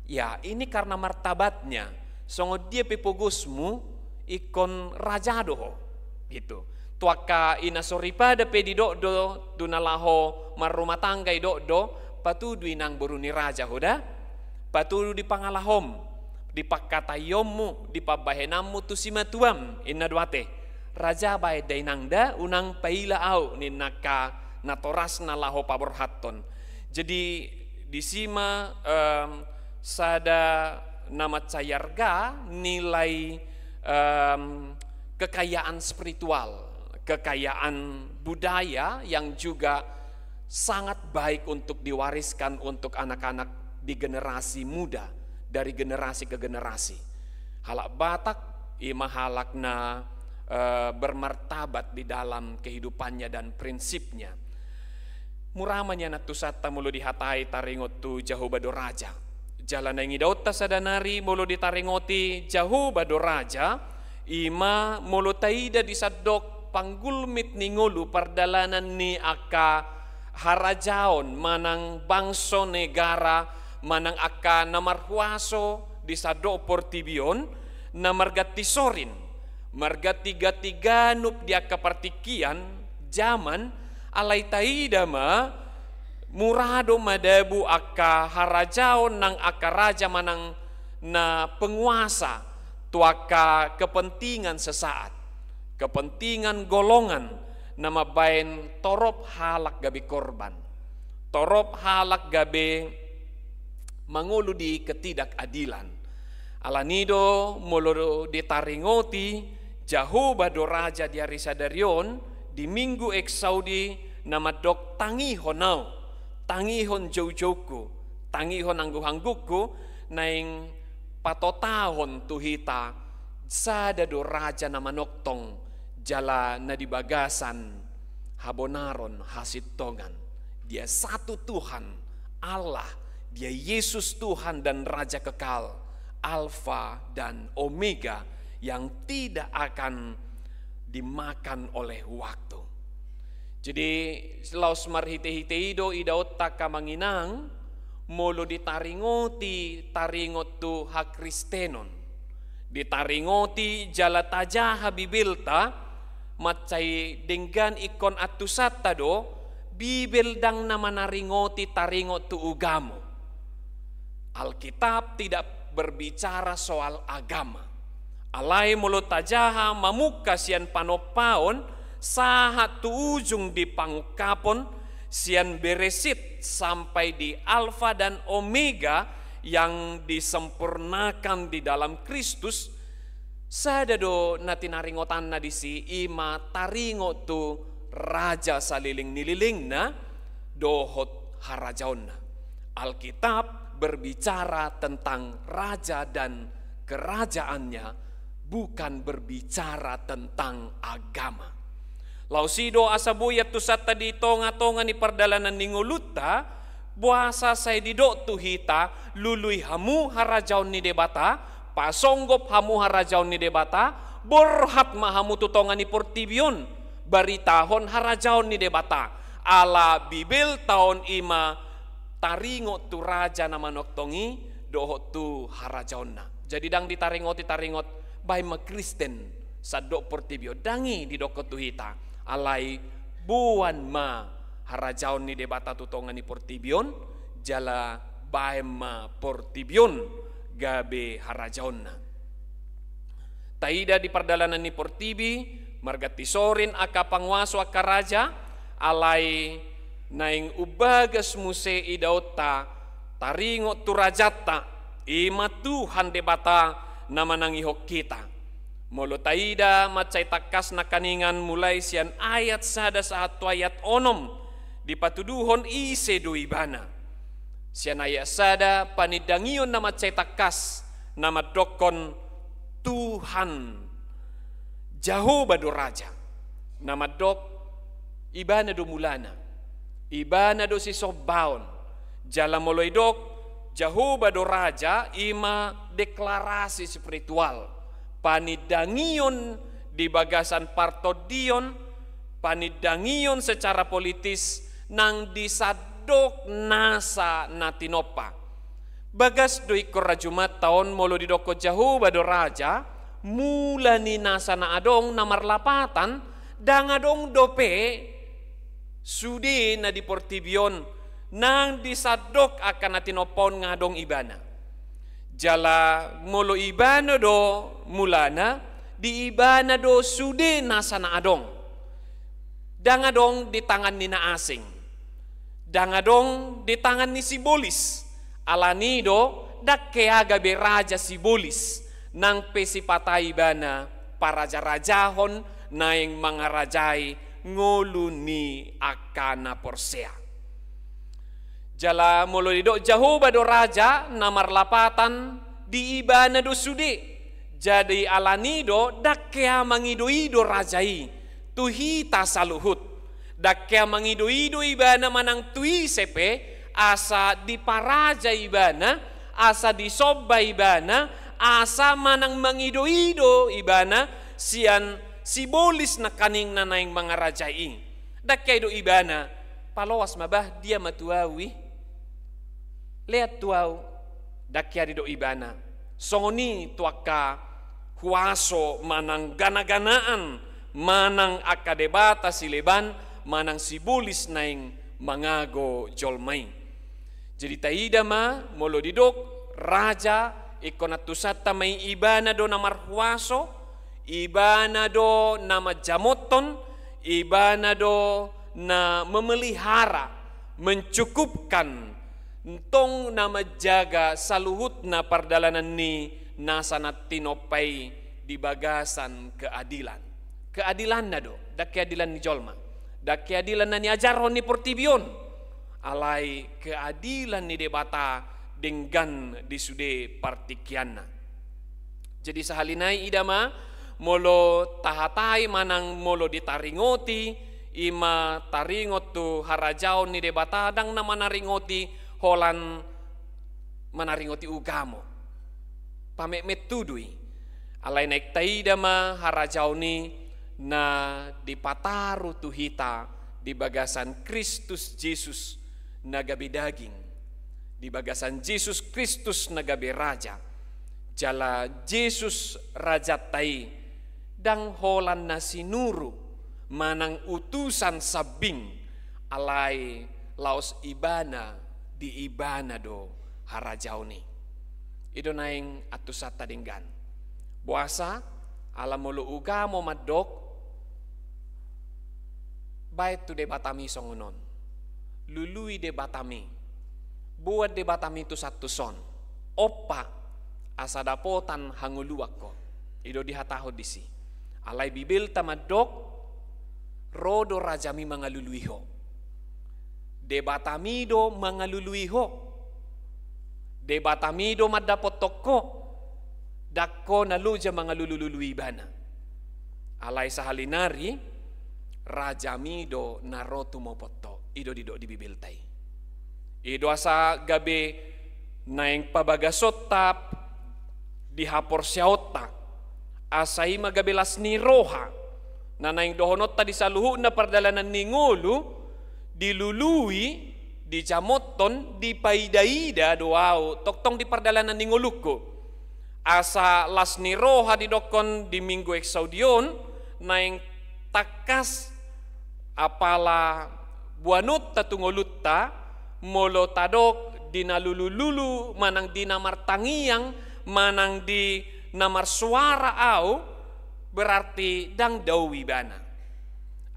Ya, ini karena martabatnya. Songon dia pe pogosmu, ingkon raja do ho. Gitu. Tu angka ina soripada pe didok do, tu na laho marrumah tangga didok do, patudu inang boru ni raja ho da. Patudu di pangalahom, di pangkataionmu, di pambahenanmu tu simatuam, inna do ate. Raja baen da inang da, unang paila au, ninna angka natorasna laho paborhathon. Jadi, disi ma, em, sada na mansai arga nilai, em, kekayaan spiritual, kekayaan budaya yang juga sangat baik untuk diwariskan untuk anak-anak di generasi muda, dari generasi ke generasi. Halak Batak, i ma halak na, eh, bermartabat di dalam kehidupannya dan prinsipnya. Mura ma nian antusanta molo dihatai taringot tu Jahowa do Raja. Jala naeng idaonta sada nari molo ditaringoti Jahowa do Raja, i ma molo taida di sandok panggulmit ni ngolu pardalanan ni angka harajaon manang bangso negara manang angka na marhuaso di sandok portibi on, na marganti sorin, marganti-ganti ganup di angka partingkian, jaman, alai taida ma, mura do madabu angka harajaon nang angka raja manang na penguasa tu angka kepentingan sesaat, kepentingan golongan na mambaen torop halak gabe korban, torop halak gabe mangolu di ketidakadilan. Alani do molo ditaringoti Jahowa do Raja di ari sadari on, di Minggu Exaudi na mandok tangihon au, tangihon joujoungku, tangihon angguanggungku, naeng patotahon tu hita sada do Raja na manongtong jala na di bagasan habonaron hasintongan. Dia satu Tuhan, Allah, Dia Yesus Tuhan dan Raja kekal, Alfa dan Omega yang tidak akan dimakan oleh waktu. Jadi, laos marhitehite i do idaonta angka amang inang, molo ditaringoti taringot tu hakristenon, ditaringoti jala tajaha Bibelta, mansai denggan ingkon antusanta do, Bibel ndang na manaringoti taringot tu ugamo. Alkitab tidak berbicara soal agama. Alai molo tajaha mamungka sian panompaon sahat tu ujung di pangungkapon, sian Beresit sampai di Alfa dan Omega yang disempurnakan di dalam Kristus, sada do na tinaringotanna disi, i ma taringot tu Raja saleleng ni lelengna dohot harajaonna. Alkitab berbicara tentang raja dan kerajaannya, bukan berbicara tentang agama. Laos i do asa boi antusanta di tongatonga ni pardalanan ni ngolunta, boasa sai didok tu hita, lului hamu harajaon ni Debata, pasonggop hamu harajaon ni Debata, borhat ma hamu tu tonga ni portibi on, baritahon harajaon ni Debata. Ala Bibelta on i ma taringot tu raja na manongtong i dohot tu harajaonna. Jadi ndang ditaringoti taringot baen ma Kristen sandok portibi on, ndang i didokkon tu hita. Alai boan ma harajaon ni Debata tu tonga ni portibi on, jala baen ma portibi on gabe harajaonna. Taida di pardalanan ni portibi, marganti sorin angka panguaso angka raja, alai naeng umbagas muse idaonta taringot tu rajanta, i ma Tuhan Debata na manangihon hita. Molo taida mansai tangkas nangkaningan mulai sian ayat sada sahat tu ayat onom, dipatuduhon ise do ibana. Sian ayat sada, panindangion na mansai tangkas, na mandokkon Tuhan Jahowa do raja. Na mandok, Ibana do mulana, Ibana do sisombaon. Jala molo didok Jahowa do raja, i ma deklarasi spiritual, panindangion di bagasan partondion, panindangion secara politis nang di sandok nasa na tinompa. Bagas do ingkon rajumanta on molo didokkon Jahowa do raja, mula ni nasa na adong na marlapatan, ndang adong dope sude na di portibi on, nang di sandok angka na tinompa on nga adong Ibana. Jala molo Ibana do mulana, di Ibana do sude nasa na adong. Ndang adong di tangan ni na asing. Ndang adong di tangan ni sibolis. Alani do, ndang hea gabe raja sibolis, nang pe sipata ibana parajarajahon naeng mangarajai ngolu ni angka na porsea. Jala molo didok Jahowa do raja, na marlapatan di Ibana do sude. Jadi alani do, ndang hea mangidoido raja i tu hita saluhut. Ndang hea mangidoido Ibana manang tu ise pe, asa diparaja Ibana, asa disomba Ibana, asa manang mangidoido Ibana sian sibolis nangkaning na naeng mangarajai i. Ndang hea didok Ibana, paloas ma bah, dia ma tu ahu i? Lean tu ahu. Ndang hea didok Ibana. Songon i tu angka huaso manang ganaganaan, manang angka debata sileban, manang sibolis naeng mangago jolma i. Jadi taida ma, molo didok raja, ingkon antusanta ma i, Ibana do na marhuaso, Ibana do na manjamothon, Ibana do na memelihara, mencukupkan, ntong na manjaga saluhutna pardalanan ni nasa na tinompa i di bagasan keadilan. Keadilanna do, ndang keadilan ni jolma, ndang keadilan na niajarhon ni portibi on, alai keadilan ni Debata denggan di sude partingkianna. Jadi sahali nai ida ma, molo tahatai manang molo ditaringoti, i ma taringot tu harajaon ni Debata, ndang na manaringoti holan manaringoti ugamo. Pametmet tudu i. Alai naeng taida ma harajaon i na dipataru tu hita di bagasan Kristus Jesus na gabe daging, di bagasan Jesus Kristus na gabe raja. Jala Jesus rajanta i ndang holan na sinuru manang utusan sambing, alai laos Ibana, di Ibana do harajaon i. I do naeng antusanta denggan. Boasa? Ala molo ugamo mandok, baen tu Debatami songon on. Lului Debatami. Boan Debatami tu santos on. Ompa, asa dapotan hangoluan ho. I do dihatahon disi. Alai Bibelta mandok, ro do Rajami mangalului ho. Debatami do mangalului ho. Debatami do mandapothon ho. Ndang ho na loja mangalului-lului Ibana. Alai sahali nari, Rajami do na ro tumopot ho. I do didok di Bibelta i. I do asa gabe naeng pabagasonta di haporseaonta, asa i ma gabe las ni roha na naeng dohononta di saluhutna pardalanan ni ngolu, dilului, dijamothon, dipaida-ida do ahu tongtong di pardalanan ni ngolungku. Asa las ni roha didokkon di Minggu Exaudi on, naeng tangkas apala boanonta tu ngolunta, molo tadok di na lulu-lulu, manang di na martangiang, manang di na marsuara ahu, berarti ndang dao Ibana.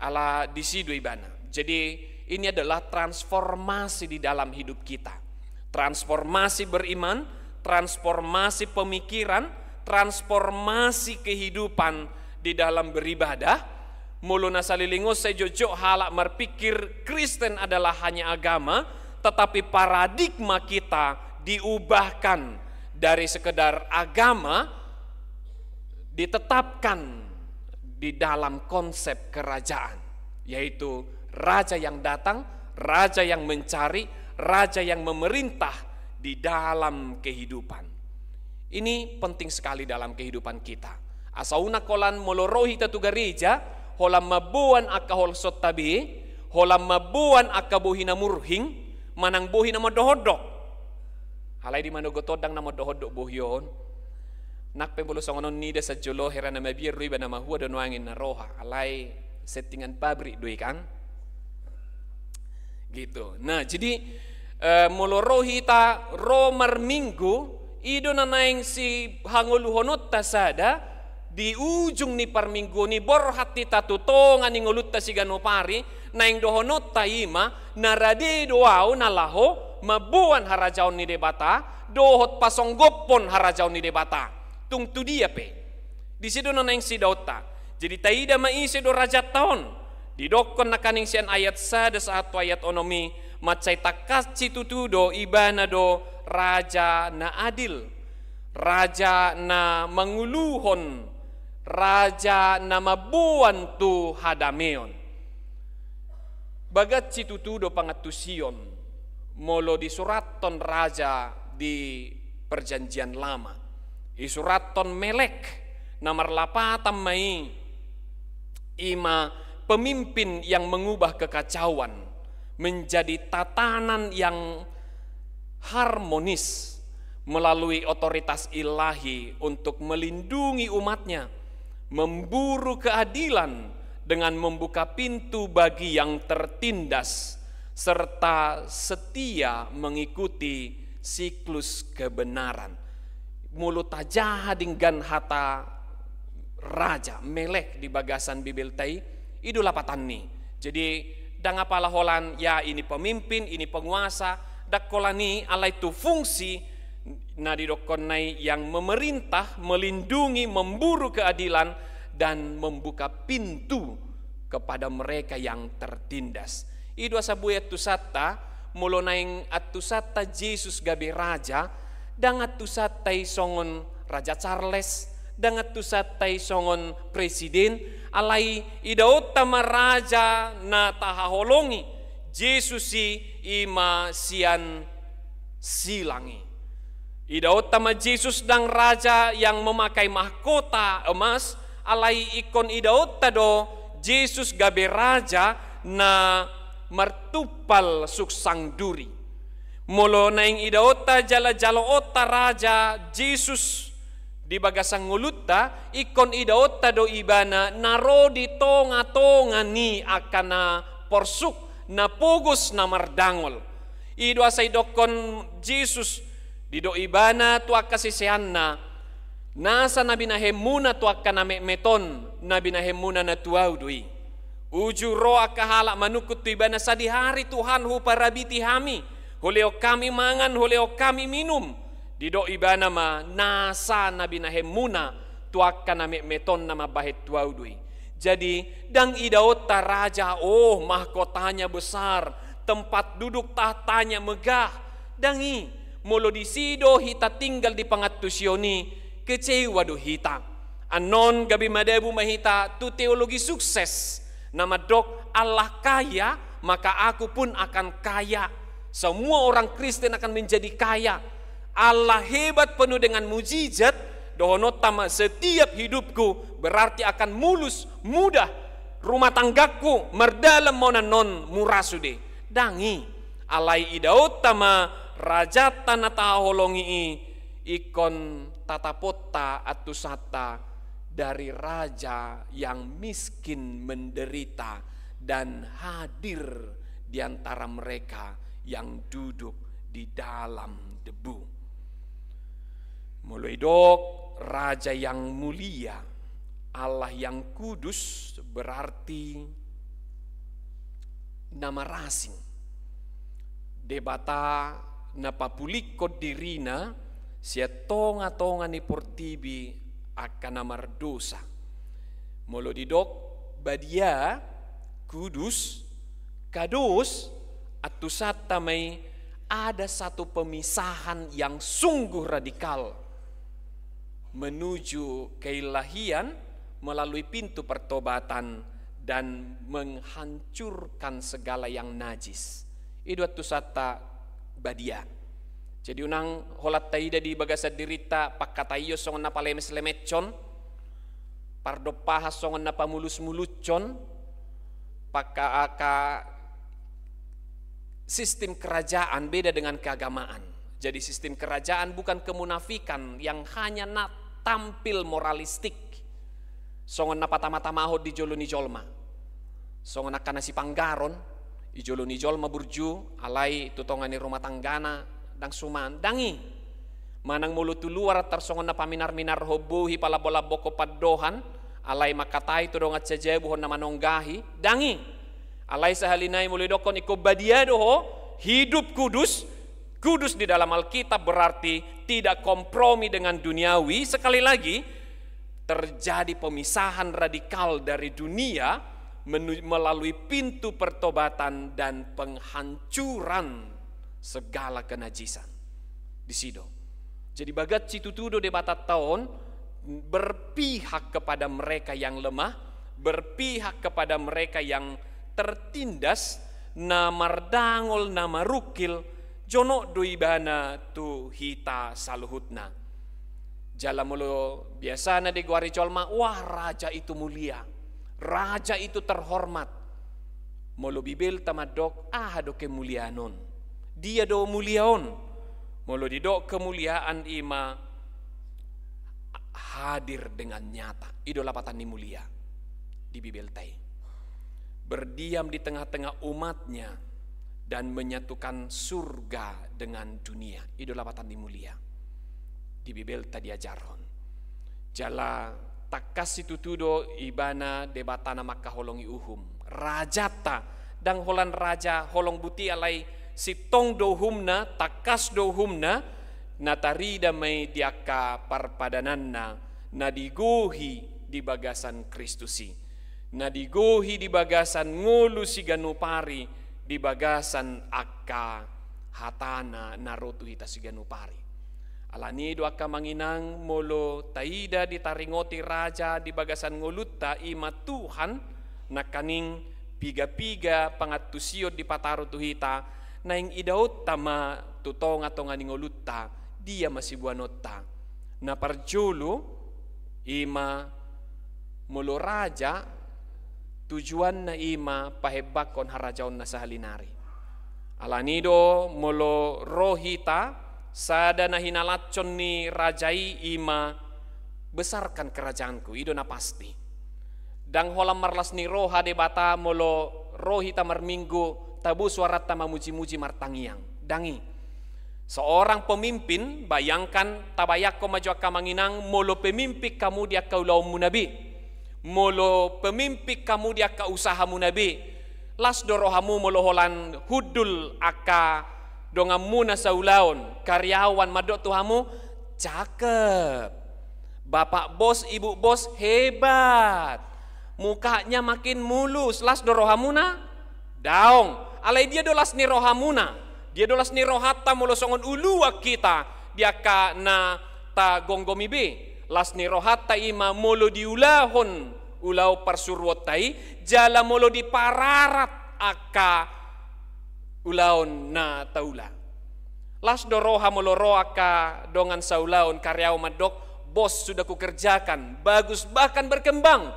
Ala disi do Ibana. Jadi, ini adalah transformasi di dalam hidup kita. Transformasi beriman, transformasi pemikiran, transformasi kehidupan di dalam beribadah. Molo na saleleng on sai jotjot halak marpikir Kristen adalah hanya agama, tetapi paradigma kita diubahkan dari sekedar agama, ditetapkan di dalam konsep kerajaan, yaitu raja yang datang, raja yang mencari, raja yang memerintah di dalam kehidupan. Ini penting sekali dalam kehidupan kita. Asa unang holan molo ro hita tu gareja, holan mamboan angka holsonta be, holan mamboan angka bohi na murhing, manang bohi na mandohondok. Alai di manogot on ndang na mandohondok bohi on. Nang pe molo songon on nida sanjolo, hera na mabiar do iba, na mahua do nuaeng na roha. Alai settingan pabrik do i kan. Gitu. Nah, jadi, eh, molo ro hita ro marminggu, i do na naeng sihangoluhononta sada, di ujung ni parmingguon i borhat hita tu tonga ni ngolunta siganup ari, naeng dohononta i ma, na rade do ahu na laho mamboan harajaon ni Debata, dohot pasonggophon harajaon ni Debata. Tung tu dia pe. Disi do na naeng sidaonta. Jadi taida ma ise do rajanta on. Didokkon nangkaning sian ayat sada sahat tu ayat onom i, mansai tangkas situtu do ibana do raja na adil, raja na manguluhon, raja na mamboan tu hadameon. Bagas situtu do pangantusion molo disurathon raja di Perjanjian Lama. Isurathon Melek, na marlapatan ma i, i ma pemimpin yang mengubah kekacauan menjadi tatanan yang harmonis melalui otoritas ilahi untuk melindungi umatnya, memburu keadilan dengan membuka pintu bagi yang tertindas, serta setia mengikuti siklus kebenaran. Molo tajaha denggan hata raja, Melek di bagasan Bibelta i, i do lapatanni. Jadi, ndang apala holan, ya, ini pemimpin, ini penguasa, ndang holan i, alai tu fungsi na didokkonna i, yang memerintah, melindungi, memburu keadilan, dan membuka pintu kepada mereka yang tertindas. I do asa boi antusanta, molo naeng antusanta Jesus gabe raja, ndang antusanta i songon Raja Charles, ndang antusanta i songon presiden, alai idaonta ma raja na tahaholongi, Jesus i, i ma sian silang i. Idaonta ma Jesus ndang raja yang memakai mahkota emas, alai ingkon idaonta do Jesus gabe raja na martumpal suksang duri. Molo naeng idaonta jala jaloonta raja Jesus di bagasan ngolunta, ingkon idaonta do ibana na ro di tonga-tonga ni angka na porsuk, na pogos, na mardangol. I do asa idokkon Jesus, didok ibana tu angka siseanna, nasa na binahenmuna tu angka na metmet on, na binahenmuna na tu ahu do i. Uju ro angka halak manungkun tu ibana, sadihari Tuhan huparabiti hami, hulehon hami mangan, hulehon hami minum. Didok ibana ma, nasa na binahenmuna tu angka na metmet on na mambahen tu ahu do i. Jadi, ndang idaonta raja, oh, mahkotanya besar, tempat duduk tahtanya megah. Ndang i, molo disi do hita tinggal di pangantusion i, kecewa do hita. Annon gabe madabu ma hita tu teologi sukses. Na mandok, Allah kaya, maka aku pun akan kaya. Semua orang Kristen akan menjadi kaya. Allah hebat, penuh dengan mujizat, dohononta ma setiap hidupku berarti akan mulus, mudah, rumah tanggaku mardalan ma on annon, mura sude. Ndang i, alai idaonta ma rajanta na tahaholongi i, ingkon tataponta antusanta dari raja yang miskin menderita dan hadir di antara mereka yang duduk di dalam debu. Molo idok raja yang mulia, Allah yang kudus, berarti na marasing. Debata na papulingkon dirina sian tonga-tonga ni portibi angka na mardosa. Molo didok badia, kudus, kados, antusanta ma i ada satu pemisahan yang sungguh radikal menuju keilahian melalui pintu pertobatan dan menghancurkan segala yang najis. I do antusanta badia. Jadi unang holan taida di bagasan dirinta pangkataion songon na palemes-lemeshon, pardompahan songon na pamulusmulushon, pangka-, angka sistem kerajaan beda dengan keagamaan. Jadi sistem kerajaan bukan kemunafikan yang hanya na tampil moralistik, songon na patama-tamahon di jolo ni jolma, songon angka na sipanggaron, di jolo ni jolma burju, alai tu tonga ni rumah tanggana ndang suman, ndang i. Manang molo tu luar tarsongon na paminar-minarhon bohi, palambo-lambohon pandohan, alai mangkatai tu dongan sajabu hon na manonggahi, ndang i. Alai sahali nai molo didokkon ingkon badia do ho, hidup kudus, kudus di dalam Alkitab berarti tidak kompromi dengan duniawi. Sekali lagi, terjadi pemisahan radikal dari dunia menu-, melalui pintu pertobatan dan penghancuran segala kenajisan. Disi do. Jadi bagas situtu do Debatanta on berpihak kepada mereka yang lemah, berpihak kepada mereka yang tertindas, na mardangol, na marungkil, jonok do ibana tu hita saluhutna. Jala molo biasana digoari jolma, wah, raja itu mulia, raja itu terhormat. Molo Bibelta mandok, aha do kemuliaan on? Dia do mulia on? Molo didok kemuliaan i ma hadir dengan nyata. I do lapatan ni mulia di Bibelta i. Berdiam di tengah-tengah umatnya dan menyatukan surga dengan dunia. I do lapatan ni mulia. Di Bibelta diajarhon. Jala tangkas situtu do ibana Debata na mangkaholongi uhum. Rajanta, ndang holan raja holong buti alai sintong do uhumna, tangkas do uhumna, na tarida ma i di angka parpadananna, na digohi di bagasan Kristus i. Na digohi di bagasan ngolu siganup ari, di bagasan angka hatana na ro tu hita siganup ari. Alani do angka amang inang, molo taida ditaringoti raja di bagasan ngolunta, i ma Tuhan, nangkaning piga-piga pangantusion dipataru tu hita, naeng idaonta ma tu tonga-tonga ni ngolunta, dia ma siboanonta. Na parjolo, i ma molo raja, tujuanna i ma pahembangkon harajaonna sahali nari. Alani do molo ro hita, sada na hinalashon ni raja i, i ma besarkan kerajaanku, i do na pasti. Ndang holan marlas ni roha Debata molo ro hita marminggu, tabo suaranta mamuji-muji martangiang. Ndang i. Seorang pemimpin, bayangkan, tabayangkon ma jo angka amang inang, molo pemimpin hamu di angka ulaonmuna be, molo pemimpin hamu di angka usahamuna be, las do rohamu molo holan hundul angka donganmuna saulaon, karyawan, mandok tu hamu, cakep. Bapak bos, ibu bos, hebat. Mukanya makin mulus, las do rohamuna? Daong. Alai dia do las ni rohamuna? Dia do las ni rohanta molo songon uluan hita di angka na tagomgomi be? Las ni rohanta i ma molo diulahon ulaon parsuruonta i, jala molo dipararat angka ulaon na taula. Las do roha molo ro angka dongan saulaon, karyawan, mandok, bos, sudah kukerjakan, bagus, bahkan berkembang.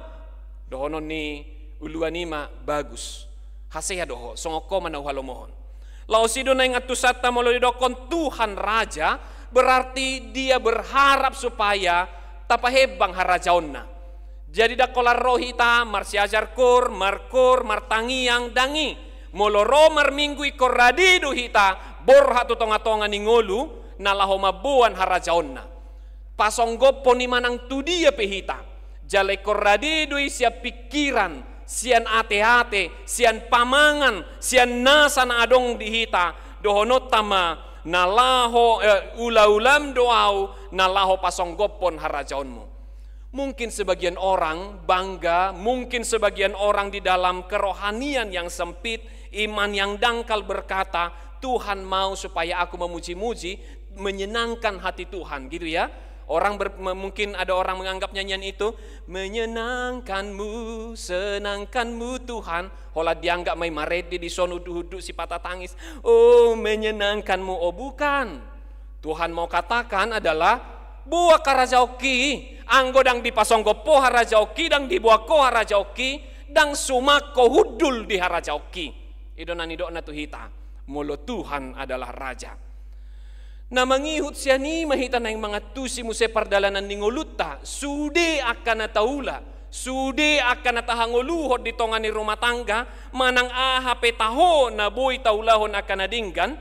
Dohonon ni uluan i ma, bagus. Hasea do ho, songon ho ma na huhalomohon. Laos i do naeng antusanta molo didokkon Tuhan Raja, berarti dia berharap supaya tapahembang harajaonna. Jadi ndang holan ro hita marsiajar koor, markoor, martangiang, ndang i. Molo ro marminggu ingkon rade do hita borhat tu tonga-tonga ni ngolu na laho mamboan harajaonna. Pasonggophon i manang tu dia pe hita, jala ingkon rade do i sian pingkiran, sian ate-ate, sian pamangan, sian nasa na adong di hita, dohononta ma na laho, eh, ula-ulam do ahu na laho pasonggophon harajaonmu. Mungkin sebagian orang bangga, mungkin sebagian orang di dalam kerohanian yang sempit, iman yang dangkal berkata, Tuhan mau supaya aku memuji-muji, menyenangkan hati Tuhan, gitu ya. Orang ber-, me-, mungkin ada orang menganggap nyanyian itu, "Menyenangkanmu, senangkanmu Tuhan." Holan dianggap ma i marende dison, hunduk-hunduk sipata tangis. Oh, menyenangkanmu. Oh, bukan. Tuhan mau katakan adalah, boan harajaonki, anggo ndang dipasonggop ho harajaonki, ndang diboan ho harajaonki, ndang suman ho hundul di harajaonki. I do na nidokna tu hita, molo Tuhan adalah Raja. Na mangihut sian i ma hita naeng mangantusi muse pardalanan ni ngolunta, sude angka na taula, sude angka na tahangoluhon di tonga ni rumah tangga, manang aha pe taho na boi taulahon angka na denggan,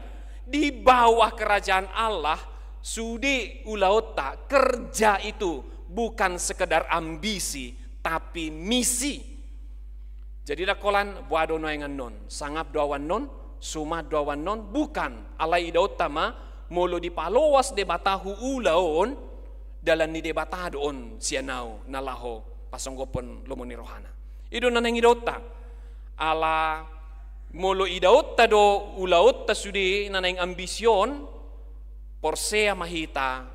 di bawah kerajaan Allah, sude ulaonta, kerja itu bukan sekedar ambisi, tapi misi. Jadi ndang holan, boan do nuaeng annon, sangap do au annon, suman do au annon, bukan, alai idaonta ma, molo dipaloas Debata huula on, dalan ni Debata do on sian au na laho pasonggophon lomo ni rohana. I do na naeng idaonta. Ala molo idaonta do ulaonta sude na naeng ambisi on, porsea ma hita,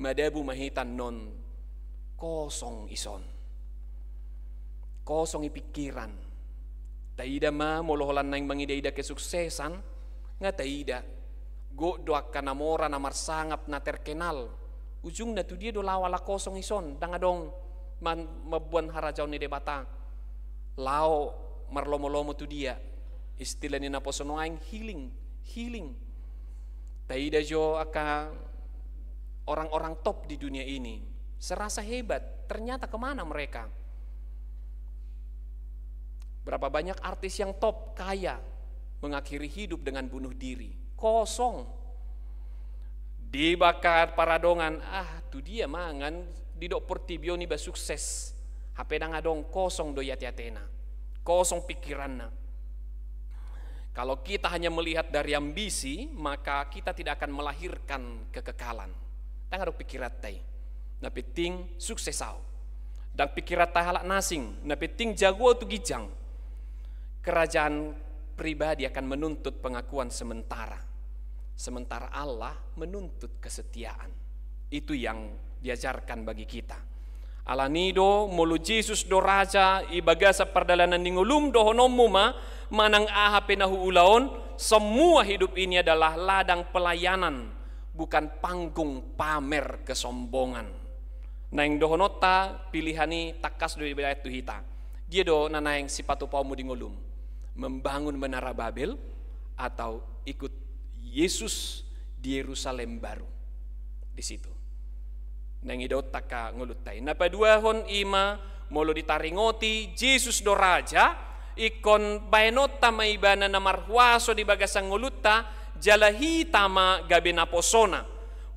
madabu ma hita annon kosong ison. Kosong i pikiran. Taida ma molo holan naeng mangida-ida kesuksesan, nga taida. Gok do angka na mora, na marsangap, na terkenal. Ujungna tu dia do laho ala kosong ison, ndang adong man-, mamboan harajaon ni Debata. Laho marlomo-lomo tu dia. Istilah ni naposo nuaeng healing, healing. Taida jo angka orang-orang top di dunia ini. Serasa hebat, ternyata kemana mereka? Berapa banyak artis yang top, kaya, mengakhiri hidup dengan bunuh diri? Kosong. Dibahen paradongan, ah, tu dia mangan, didok portibi on iba sukses. Hape ndang adong, kosong do i ate-atena. Kosong pikiranna. Kalau kita hanya melihat dari ambisi, maka kita tidak akan melahirkan kekekalan. Ndang adong pikiranta i. Na penting sukses au. Ndang pikiranta halak na asing, na penting jago au tu ginjang. Kerajaan pribadi akan menuntut pengakuan sementara. Sementara Allah menuntut kesetiaan. Itu yang diajarkan bagi kita. Alani do, molo Jesus do Raja i bagasan pardalanan ni ngolum, dohononmu ma, manang aha pe na huula on, semua hidup ini adalah ladang pelayanan, bukan panggung pamer kesombongan. Naeng dohononta, pilihan i tangkas do dibahen tu hita. Dia do na naeng sipatupaonmu di ngolum? Membangun Menara Babel atau ikut Yesus di Yerusalem baru? Di situ. Naeng idaonta angka ngolunta i. Na paduahon i ma, molo ditaringoti Jesus do Raja, ingkon baenonta ma ibana na marhuaso di bagasan ngolunta, jala hita ma gabe naposona.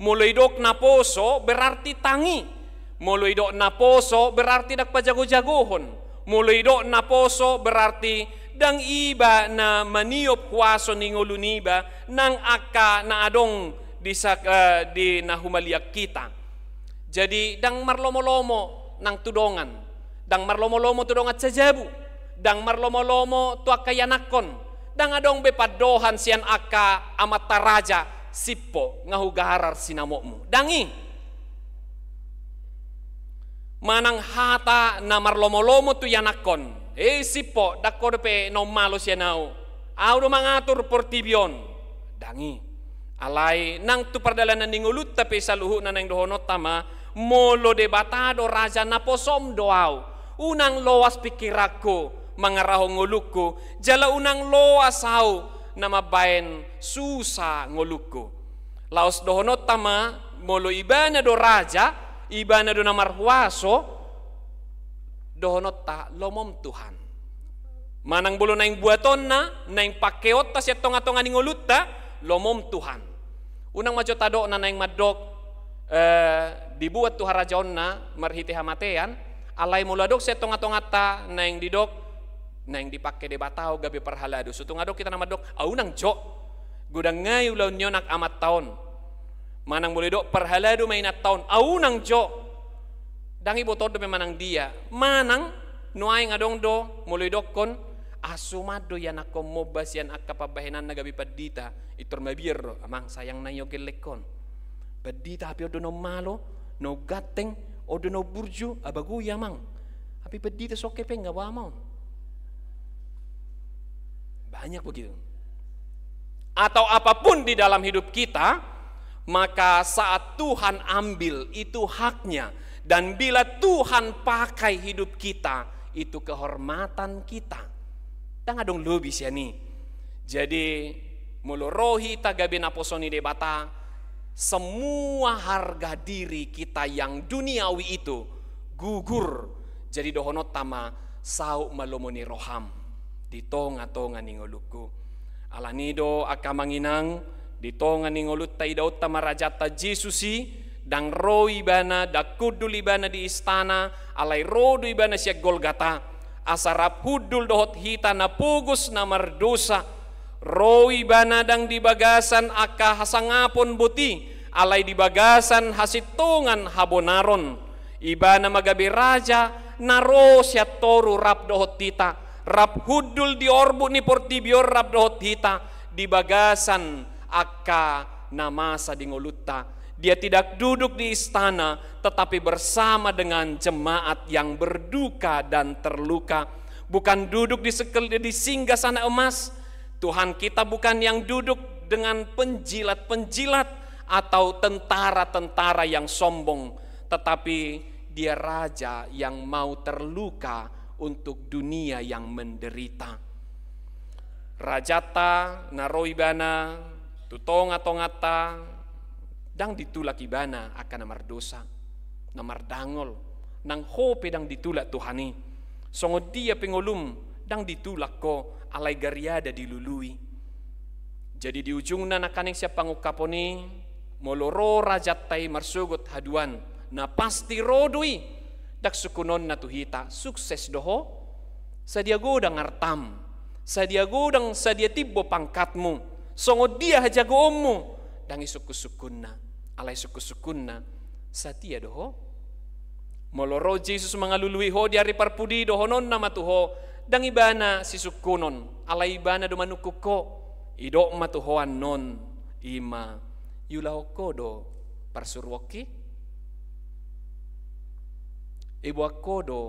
Molo idok naposo berarti tangi. Molo idok naposo berarti ndang pajago-jagohon. Molo idok naposo berarti ndang iba na maniop huaso ni ngolu niba nang angka na adong di sa-, eh, di na humaliang hita. Jadi ndang marlomo-lomo nang tu dongan, ndang marlomo-lomo tu dongan sajabu, ndang marlomo-lomo tu angka ianakhon, ndang adong be pandohan sian angka amanta raja, "Sip ho, nga hugarar sinamotmu." Ndang i. Manang hata na marlomo-lomo tu ianakhon, "Eh, sip ho, ndang ho dope naung malo sian au. Au do mangatur portibi on." Ndang i. Alai nang tu pardalanan ni ngolunta pe saluhutna naeng dohononta ma, molo Debata do Raja, naposom do au. Unang loas pikiranku mangarahon ngolungku, jala unang loas au na mambaen susa ngolungku. Laos dohononta ma, molo Ibana do Raja, Ibana do na marhuaso, dohononta, "Lomom Tuhan." Manang molo naeng buatonna, naeng pangkeonta sian tonga-tonga ni ngolunta, "Lomom Tuhan." Unang ma jo tadok na naeng mandok, eh, dibuat tu harajaonna marhite hamatean, alai molo adong sian tonga-tonganta naeng didok, "Naeng dipangke Debata ho gabe parhalado." So tung adong hita na mandok, "Au unang jo. Godang nai ulaon ni on amanta on." Manang molo didok, "Parhalado ma inanta on." "Au unang jo." Ndang ibotoon dope manang dia. Manang nuaeng adong do molo didokkon, Asuman do ianakhon momba sian angka pambahenanna gabe pandita, intor mabiar do, "Amang, sayang na i on gellenghon. Pandita hape on do na ummalo, na ugganteng, on do na umburju, abago i, Amang. Hape pandita soke pe nga boha ma on." Banyak begitu. Atau apapun di dalam hidup kita, maka saat Tuhan ambil, itu haknya. Dan bila Tuhan pakai hidup kita, itu kehormatan kita. Ndang adong lobi sian i. Jadi, molo ro hita gabe naposo ni Debata, semua harga diri kita yang duniawi itu gugur. Jadi dohononta ma, "Saut ma lomo ni roham di tonga-tonga ni ngolungku." Alani do angka amang inang, di tonga ni ngolunta idaonta ma Rajanta Jesus i, ndang ro ibana, ndang hundul ibana di istana, alai ro do ibana sian Golgata, asa rap hundul dohot hita na pogos na mardosa. Ro ibana ndang di bagasan angka hasangapon boti, alai di bagasan hasintongan habonaron. Ibana ma gabe Raja na ro sian toru rap dohot hita, rap hundul di orbuk ni portibi on rap dohot hita, di bagasan angka na masa di ngolunta. Dia tidak duduk di istana, tetapi bersama dengan jemaat yang berduka dan terluka. Bukan duduk di sekel-, di singgasana emas. Tuhan kita bukan yang duduk dengan penjilat-penjilat atau tentara-tentara yang sombong, tetapi Dia Raja yang mau terluka untuk dunia yang menderita. Rajanta na ro ibana tu tonga-tonganta, ndang ditulak ibana angka na mardosa, na mardangol, nang ho pe ndang ditulak Tuhan i. Songon dia pe ngolum, ndang ditulak ho, alai gariada dilului. Jadi di ujungna nangkaning sian pangungkapon i, molo ro Rajanta i marsogot haduan, na pasti ro do i. Ndang sungkunonna tu hita, sukses do ho. Sadia godang artam, sadia godang, sadia timbo pangkatmu, songon dia hajagoonmu, ndang i sungkun-sungkunna. Alai sungkun-sungkunna, satia do ho. Molo ro Jesus mangalului ho di ari parpudi, dohononna ma tu ho, ndang ibana sisungkunon, alai ibana do manungkun ho. Idok ma tu ho annon, i ma, iulahon ho do parsuruonki? Iboan ho do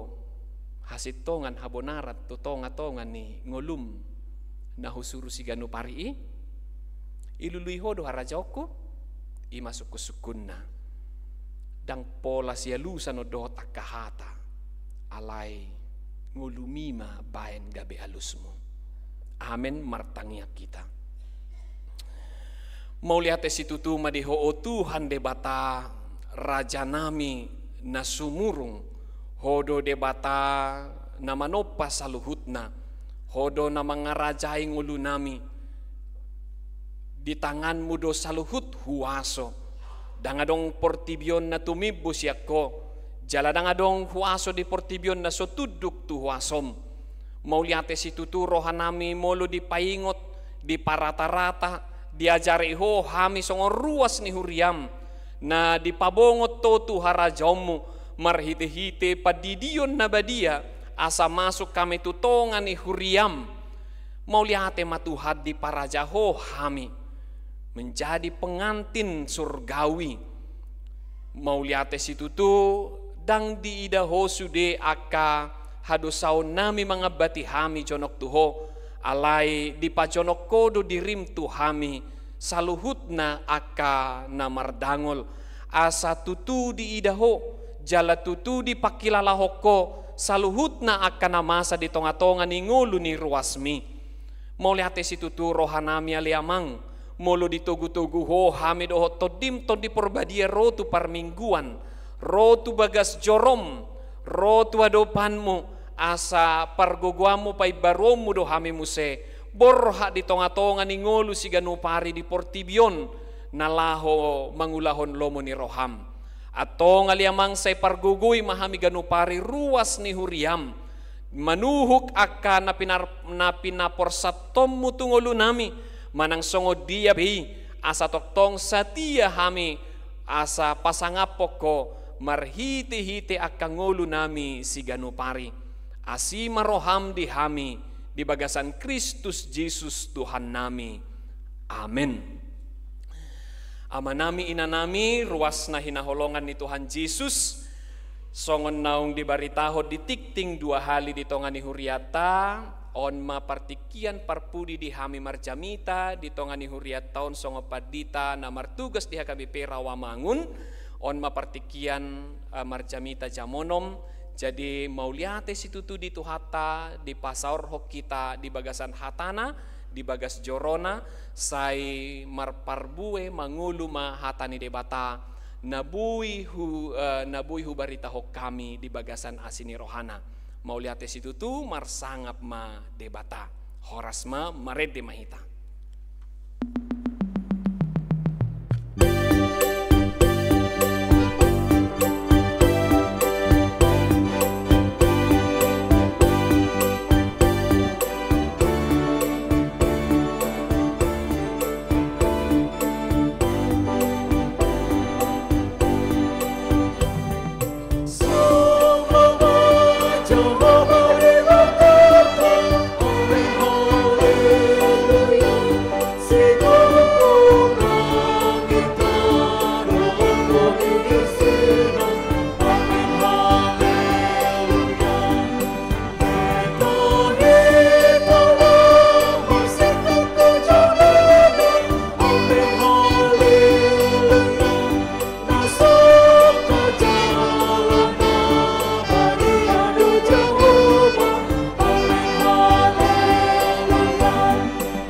hasintongan habonaran tu tonga-tonga ni ngolum na husuru siganup ari i? Ilului ho do harajaonku? I ma sungkun-sungkunna. Ndang pola sialusan on dohot angka hata, alai ngolumi ma baen gabe alusmu. Amen. Martangiang hita. Mauliate situtu ma di Ho, o Tuhan Debata, Rajanami na sumurung. Ho do Debata na manompa saluhutna. Ho do na mangarajai ngolunami. Di tanganmu do saluhut huaso. Ndang adong portibi on na tumimbo sian Ho, jala ndang adong huaso di portibi on na so tunduk tu huasom. Mauliate situtu rohanami molo dipaingot, diparata-rata, diajari Ho hami songon ruas ni huriam, na dipabongot Ho tu harajaonmu, marhite-hite pandidion na badia, asa masuk hami tu tonga ni huriam. Mauliate ma Tuhan, diparaja Ho hami menjadi pengantin surgawi. Mauliate situtu, ndang diida Ho sude angka hadosaonnami mangambati hami jonok tu Ho, alai dipajonok Ho do dirim tu hami saluhutna angka na mardangol, asa tutu diida Ho, jala tutu dipangkilalahon Ho saluhutna angka na masa di tonga-tonga ni ngolu ni ruasmi. Mauliate situtu rohanami ale Amang, molo ditogu-togu Ho hami dohot Tondim Tondi Porbadia ro tu parmingguan, ro tu bagas jorom, ro tu adopanmu, asa pargogoanmu paimbaruonmu do hami muse, borhat di tonga-tonga ni ngolu siganup ari di portibi on, na laho mangulahon lomo ni roham. Antong ale Amang, sai pargogoi ma hami ganup ari ruas ni huriam, manuhuk angka na pinar-, na pinaporsantonmu tu ngolunami, manang songon dia pe i, asa tongtong satia hami, asa pasangaphon Ho marhite-hite angka ngolunami siganup ari. Asi ma roham di hami, di bagasan Kristus Jesus Tuhannami. Amen. Amanami, inanami, ruas na hinaholongan ni Tuhan Jesus, songon naung dibaritahon di tingting dua hali di tonga ni huriata, on ma partingkian parpudi di hami marjamita di tonga ni huriata on songon pandita na martugas di H K B P Rawamangun, on ma partingkian, eh, marjamita jam onom. Jadi mauliate situtu di Tuhanta, dipasaorhon hita di bagasan hatana, di bagas jorona, sai marparbue mangolu ma hata ni Debata, na boi hu-, eh, na boi hubaritahon hami di bagasan asi ni rohana. Mauliate situtu, marsangap ma Debata. Horas ma, marende ma hita.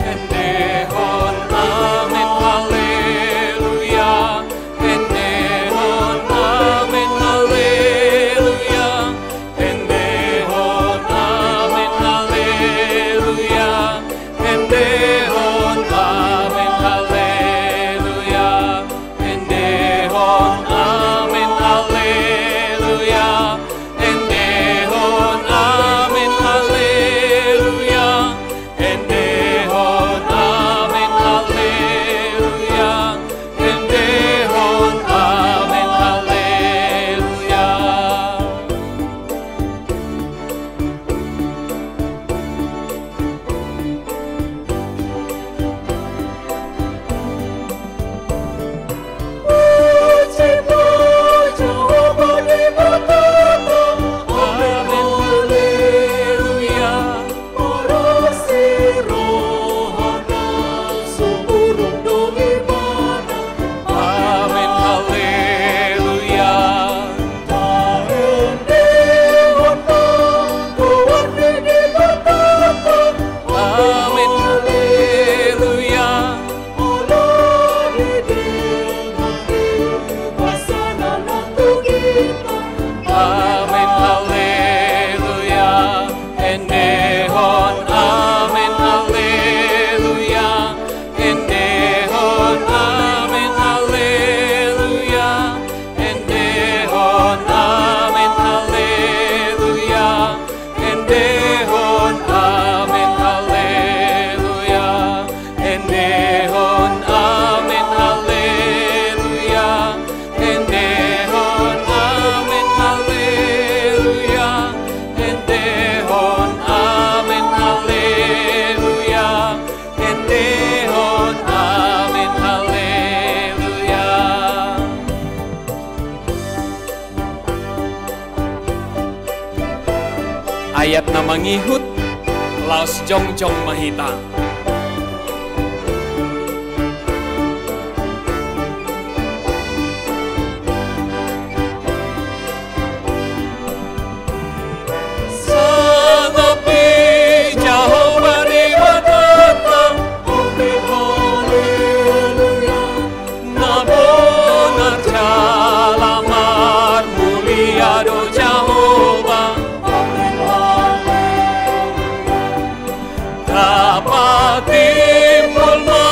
Endehon amen, haleluya. Endehon amen, haleluya. Endehon amen, haleluya. Endehon amen, haleluya. Endehon amen, haleluya. Amen, haleluya. Amen, haleluya. Amen, haleluya. Endehon amen, haleluya. Endehon amen, haleluya. Endehon amen, haleluya. Endehon amen, haleluya. Endehon amen, haleluya. Endehon amen, haleluya. Endehon amen, haleluya. Endehon amen, haleluya. Ayat na mangihut, laos jongjong ma hita. Sangap i Jahowa Debatanta, amen, haleluya. Na bonar jala marmulia do Jahowa, amen, haleluya. Tapatimbul ma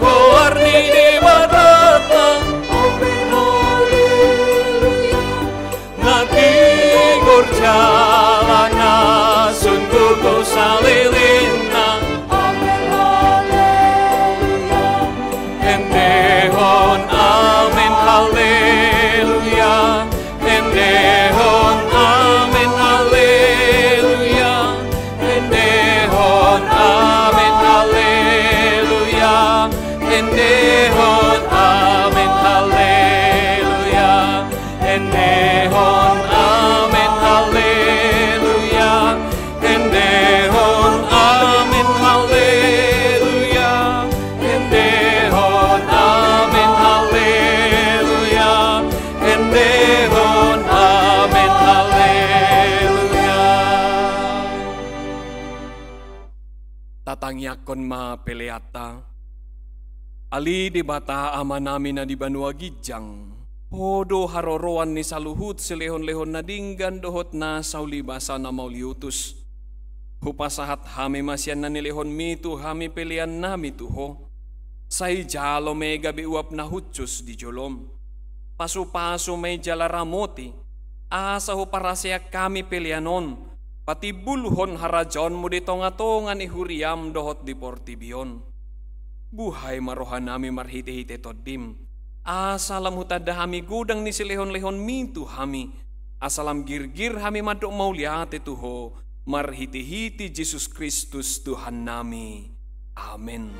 goar ni Debatanta, amen, haleluya. Na tigor jala na sundut do salelengna, amen, haleluya. Endehon amen, haleluya. Endehon amen, haleluya. Endehon Endehon amen, haleluya. Endehon amen, haleluya. Endehon amen, haleluya. Endehon amen, haleluya. Endehon amen, haleluya. Tatangiangkon ma peleanta. Ale Debata Amanami na di banua ginjang, Ho do haroroan ni saluhut silehonlehon na denggan dohot na saulibasa na mauliutus. Hupasahat hami ma sian na nilehonmi tu hami peleannami tu Ho. Sai jalo ma i gabe uap na hushus di jolom. Pasupasu ma i jala ramoti, asa huparaseak hami pelean on patimbulhon harajaonmu di tongatonga ni huriam dohot di portibi on. Buhai ma rohanami marhitehite Tondim, asa lam hutanda hami godang ni silehonlehonmi tu hami, asa lam girgir hami mandok mauliate tu Ho marhitehite Jesus Kristus Tuhannami. Amen.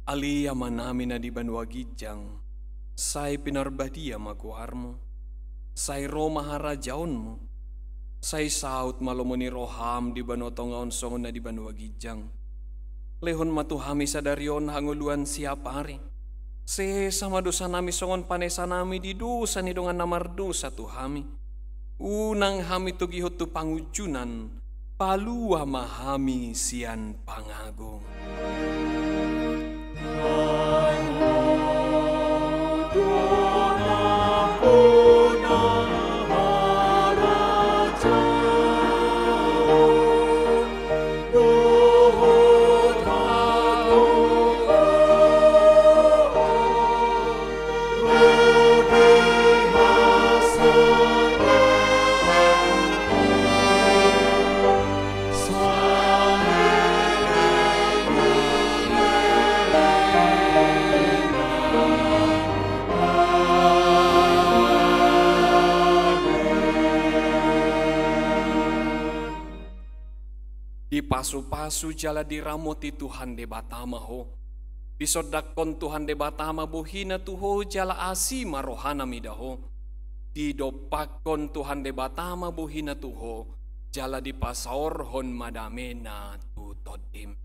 Ale Amanami na di banua ginjang, sai pinarbadia ma goarmu. Sai ro ma harajaonmu. Sai saut ma lomo ni roham di banua tonga on songon na di banua ginjang. Lehon ma tu hami sadari on hangoluan siapari. Sesa ma dosanami songon panesanami di dosa ni dongan na mardosa tu hami. Unang hami togihon tu pangunjunan, palua ma hami sian pangago. Dipasupasu jala diramoti Tuhan Debata ma ho. Disondangkon Tuhan Debata ma bohina tu ho jala asi ma rohana mida ho. Didompakkon Tuhan Debata ma bohina tu ho jala dipasaorhon ma damena tu tondim.